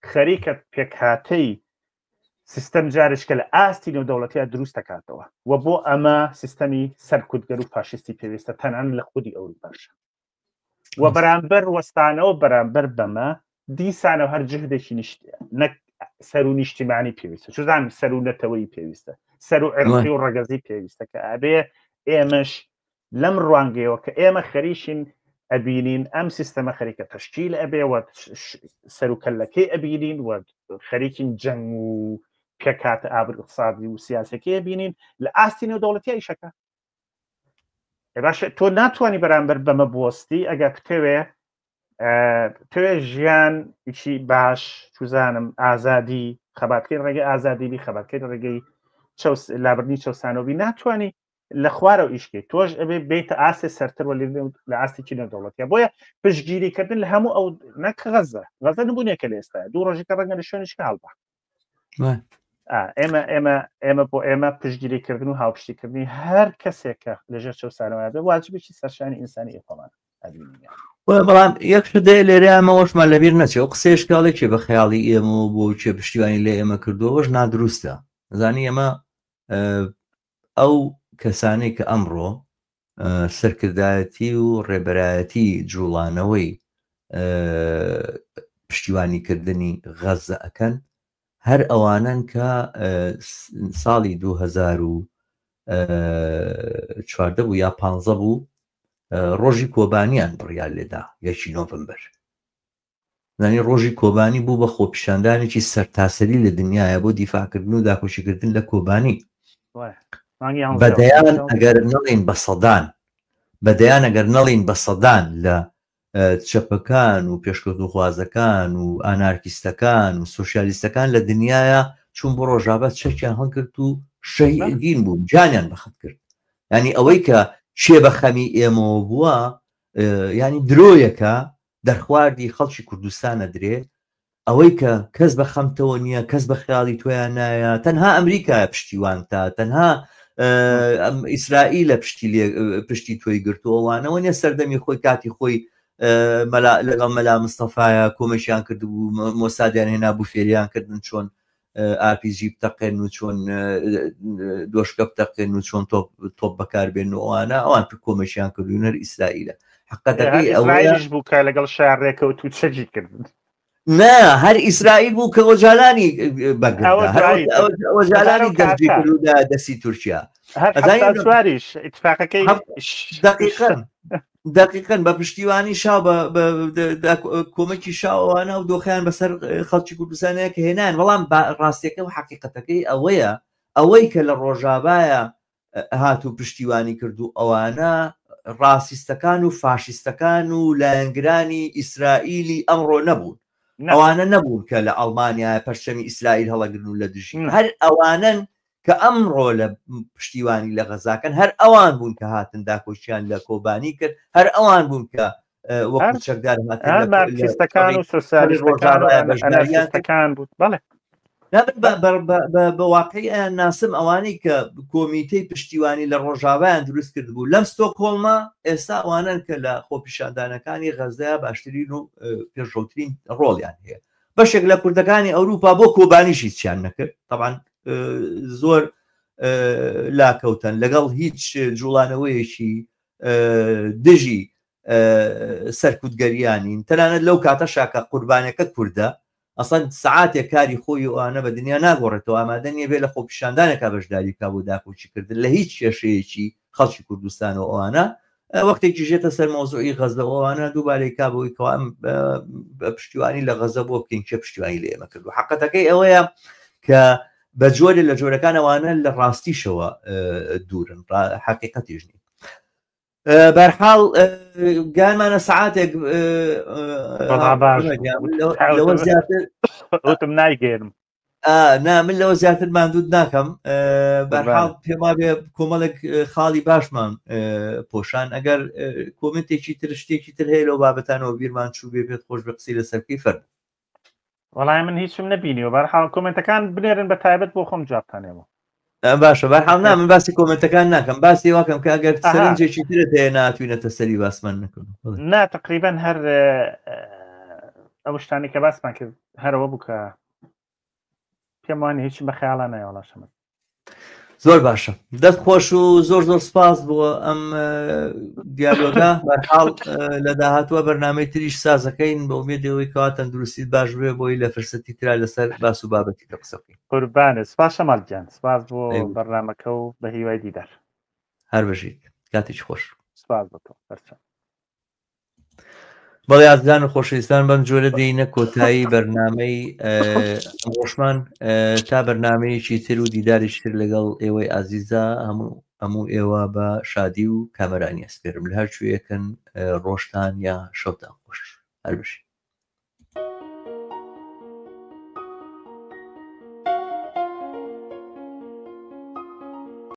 خەریکە پێکهاتەی سیستەم جارشکە لە ئاستی نێودەوڵەتیا دروست دەکاتەوە و بۆ ئەمە سیستەمی سەرکوتگەر و فاشستی پێویستە تەنان لە خودی ئەوروپاش و بەرامبەر وەستانەوە بەرامبەر بەمە دیسانەوە هەر جهدێکی نەک سەر و نیشتیمانی پێویستە چزان سەر و نەتەوەی پێویستە سەر و عرقی و ڕەگەزی پێویستە کە ئەبێ ئێمەش لەم ڕوانگەیەوە کە ئێمە خەریشین. ئەبینین ئەم سیستەمە خەریکە تەشکیل ئەبێ و سەروکەلەکەی ئەبینین و خەریکین جەنگ و پێکاتە ئابر اقتصادی و سیاسەکەی بینین لە ئاستی نێودەوڵەتی ئیشەکە باشە تۆ ناتوانانی بەرامبەر بەمە بوەستی ئەگەر بتەوێ بتەوێ ژیان ئیشی باش چوزانم ئازادی خەباتکەی ڕێگەی ئازادی بی خەباتکەی ڕێگەی لابردنی چەسانەوەبی ناتوانانی لە خوارەوە ئیشکەی تۆش ئەبێ بیتە ئاستێ سەرتر وە لە ئاستێکی نێودەوڵەتیە بۆیە پشتگیریکردن لە هەموو ئەو نەک غەزە غەزە نبوونێکە لە ئێستا دوو ڕۆژێکە ڕەنگە لە شوێنێکی هەڵبا ئێمە ئێمە ئێمە بۆ ئێمە پشتگیریکردن و هاوپشتیکردنی هەر کەسێکە لەژێر چەسانەوە بێ واجبێکی سەرشانی ئینسانی خۆمان بەڵام یەک شدەیە لێرە ئەمەوەشمان لەبیر نەچێ و قسەیش کاڵێکی بە خەیاڵی ئێمەوە بۆ چێ پشتیوانی لە ئێمە کردووەش نادروستە زانی ئێمە ئەو کەسانەی کە ئەمڕۆ سەرکردایەتی و ڕێبەرایەتی جوڵانەوەی پشتیوانیکردنی غەزە ئەکەن هەر ئەوانەن کە ساڵی 2014 بوو یا 15 بوو ڕۆژی کۆبانیان بڕیار لێدا یەکی نۆڤمبەر زانی ڕۆژی کۆبانی بوو بە خۆپیشاندانێکی سەرتاسەری لە دنیاە بۆ دیفاعکردن و داکۆکیکردن لە کۆبانی بەدەیان ئەگەر نەڵین بە سەدان بەدەیان ئەگەر نەڵین بە سەدان لە چەپەکان و پێشکەوتوخوازەکان و ئانارکیستەکان و سوسیالیستەکان لە دنیاە چوون بۆ ڕۆژاڤا چەکیان هەڵگرت و شەهیدین بوون گیانیان بەخت کرد ینی ئەوەی کە چێ بە خەمی ئێمەوە بووە ینی درۆیەکە دەرخواردی خەڵکی کوردستان ئەدرێ ئەوەی کە کەس بە خەمتەوە نییە کەس بە خیاڵی تۆیان نایە تەنها ئەمریکایە پشتیوانتە تەنها ئیسرائیلە پشتی پشتی تۆی گرتووەوانەوە نیە سەردەمی خۆی کاتی خۆی لەگەڵ مەلا مستەفاە کۆمەشیان کردبوو مۆسادیان هێنا بوو فێریان کردن چۆن ئارپیجی بتەقێن و چۆن دۆشکە بتەقێن و چۆن تۆپ تۆپ بەکاربێن و ئەوانە ئەوان پێ کۆمەکیان کردوون هەر ئیسرائیلە حقەتەکەی ئەوەیش بوو کە لەگەڵ شار ڕێکەوت و چەکی کردن نا هەر ئیسرائیل بوو کە ئۆجالانی ئۆجالانی دەرجی کردودا دەستی تورکیا چواریش اتفاقەکەی دقیقا دەقیقەن بە پشتیوانی شا بە کۆمەکی شاوانە و دۆخیان بەسەر خەڵکی کوردستانەیە کە هێنان بەڵام ڕاستیەکە و حقیقەتەکەی ئەوەیە ئەوەی کە لە ڕۆژاوایە هات و پشتیوانی کرد و ئەوانە ڕاستیستەکان و فاشیستەکان و لایەنگرانی ئیسرائیلی ئەمڕۆ نەبوون ئەوانە نەبوون کە لە ئەڵمانیا پەرچەمی ئیسرائیل هەڵەگرن و لە دژی هەر ئەوانن کە ئەمڕۆ لە پشتیوانی لە غەزاکەن هەر ئەوان بوون کە هاتن داکۆکیان لە کۆبانی کرد هەر ئەوان بوون کە وەکو چەکدار هاتن مارکسیستەکان و سۆسیالیستەکان و ئەنارکیستەکان بوو بەڵێ بە واقعی ئەیان ناسم ئەوانەی کە کۆمیتەی پشتیوانی لە ڕۆژاوایان دروست کرد بوو لەم ستۆکهۆڵمە ئێستا ئەوانن کە لە خۆپیشاندانەکانی غەزەیە باشترین و پێشڕەوترین ڕۆڵیان هەیە بەشێک لە کوردەکانی ئەوروپا بۆ کۆبانیش هیچیان نەکرد طبعا زۆر لاکەوتن لەگەڵ هیچ جوڵانەوەیەکی دژی سەرکوتگەریانین تەنانەت لەو کاتە شاکە قوربانەکە کوردە ئەسڵەن سەعاتێک کاری خۆی و ئەوانە بە دنیا ناگۆڕێتەوە ئامادە نییە بێ لە خۆپیشاندانێکا بەشداری بکا بۆ داکۆکی کردن لە هیچ کێشەیەکی خەڵکی کوردستان و ئەوانە وەختێکی ژێتە سەر مۆزوعی غەزە و ئەوانە دووبارەی کا بۆی کەوا ئەم پشتیوانی لە غەزە بۆ بکەین کێ پشتیوانی لە ئێمە کردو حقەتەکەی ئەوەیە کە بە جۆرێ لە جۆرەکان ئەوانە لە ڕاستیشەوە دوورن حقیقەتیش نین بەرحاڵ گانمانە سعاتێک لەوە زیاتر وتم نایگەێنم نا من لەوە زیاتر ماندوت ناکەم بەرحاڵ پێما بێ کۆمەڵێک خاڵی باشمان پۆشان ئەگەر کۆمنتێکی تر شتێکی تر هەیە لەو بابەتانەوە بیرمان چوو بێ پێت خۆش بە قسەی لەسەر بکەی فەرموو. وەڵای من هیچم نەبینیوە بەرحاڵ کۆمنتەکان بنێرن بە تایبەت بۆ خۆم جوابتانەوە باشە بەرحاڵ نا من باسی کۆمنتەکان ناکەم باسی واکەم کە ئەگەر سەرنجێکی ترت هەیە ناتوینەتە سەری باسمان نەکەم نا تقریبا هەر ئەو شتانی کە باسمان کرد هەرەوە بوو کە پێم وانە هیچ بە خەیاڵان نایە وەڵا شەمەن زۆر باشە دەست خۆش و زۆر زۆر سپاس بۆ ئەم دیالۆگە بەرحاڵ لە داهاتوە بەرنمەی تریش سازەکەین بە ئومێدەوەی کەوا تەندروستیت باش بێ بۆی لە فرسەتی ترا لەسەر باس و بابەتی تر قسە بکەین قوربانت سپاس شەماڵ گیان سپاس بۆ بەرنمەکە و بە هیوای دیدار هەر بژیت کاتێکی خۆش سپاس بۆ تۆ بەرچاو. بەڵێ ئازیزان و خۆشەویستان بەم جۆرە دێینە کۆتایی بەرنامەی ڕۆژمان تا بەرنمەیەکی تر و دیدارێکی تر لەگەڵ ئێوەی ئازیزا هەموو هەموو ئێوە بە شادی و کامەرانی ئەسپێرم لە هەر کوێیەکن ڕۆژتان یا شەوتان خۆش هەر بژین.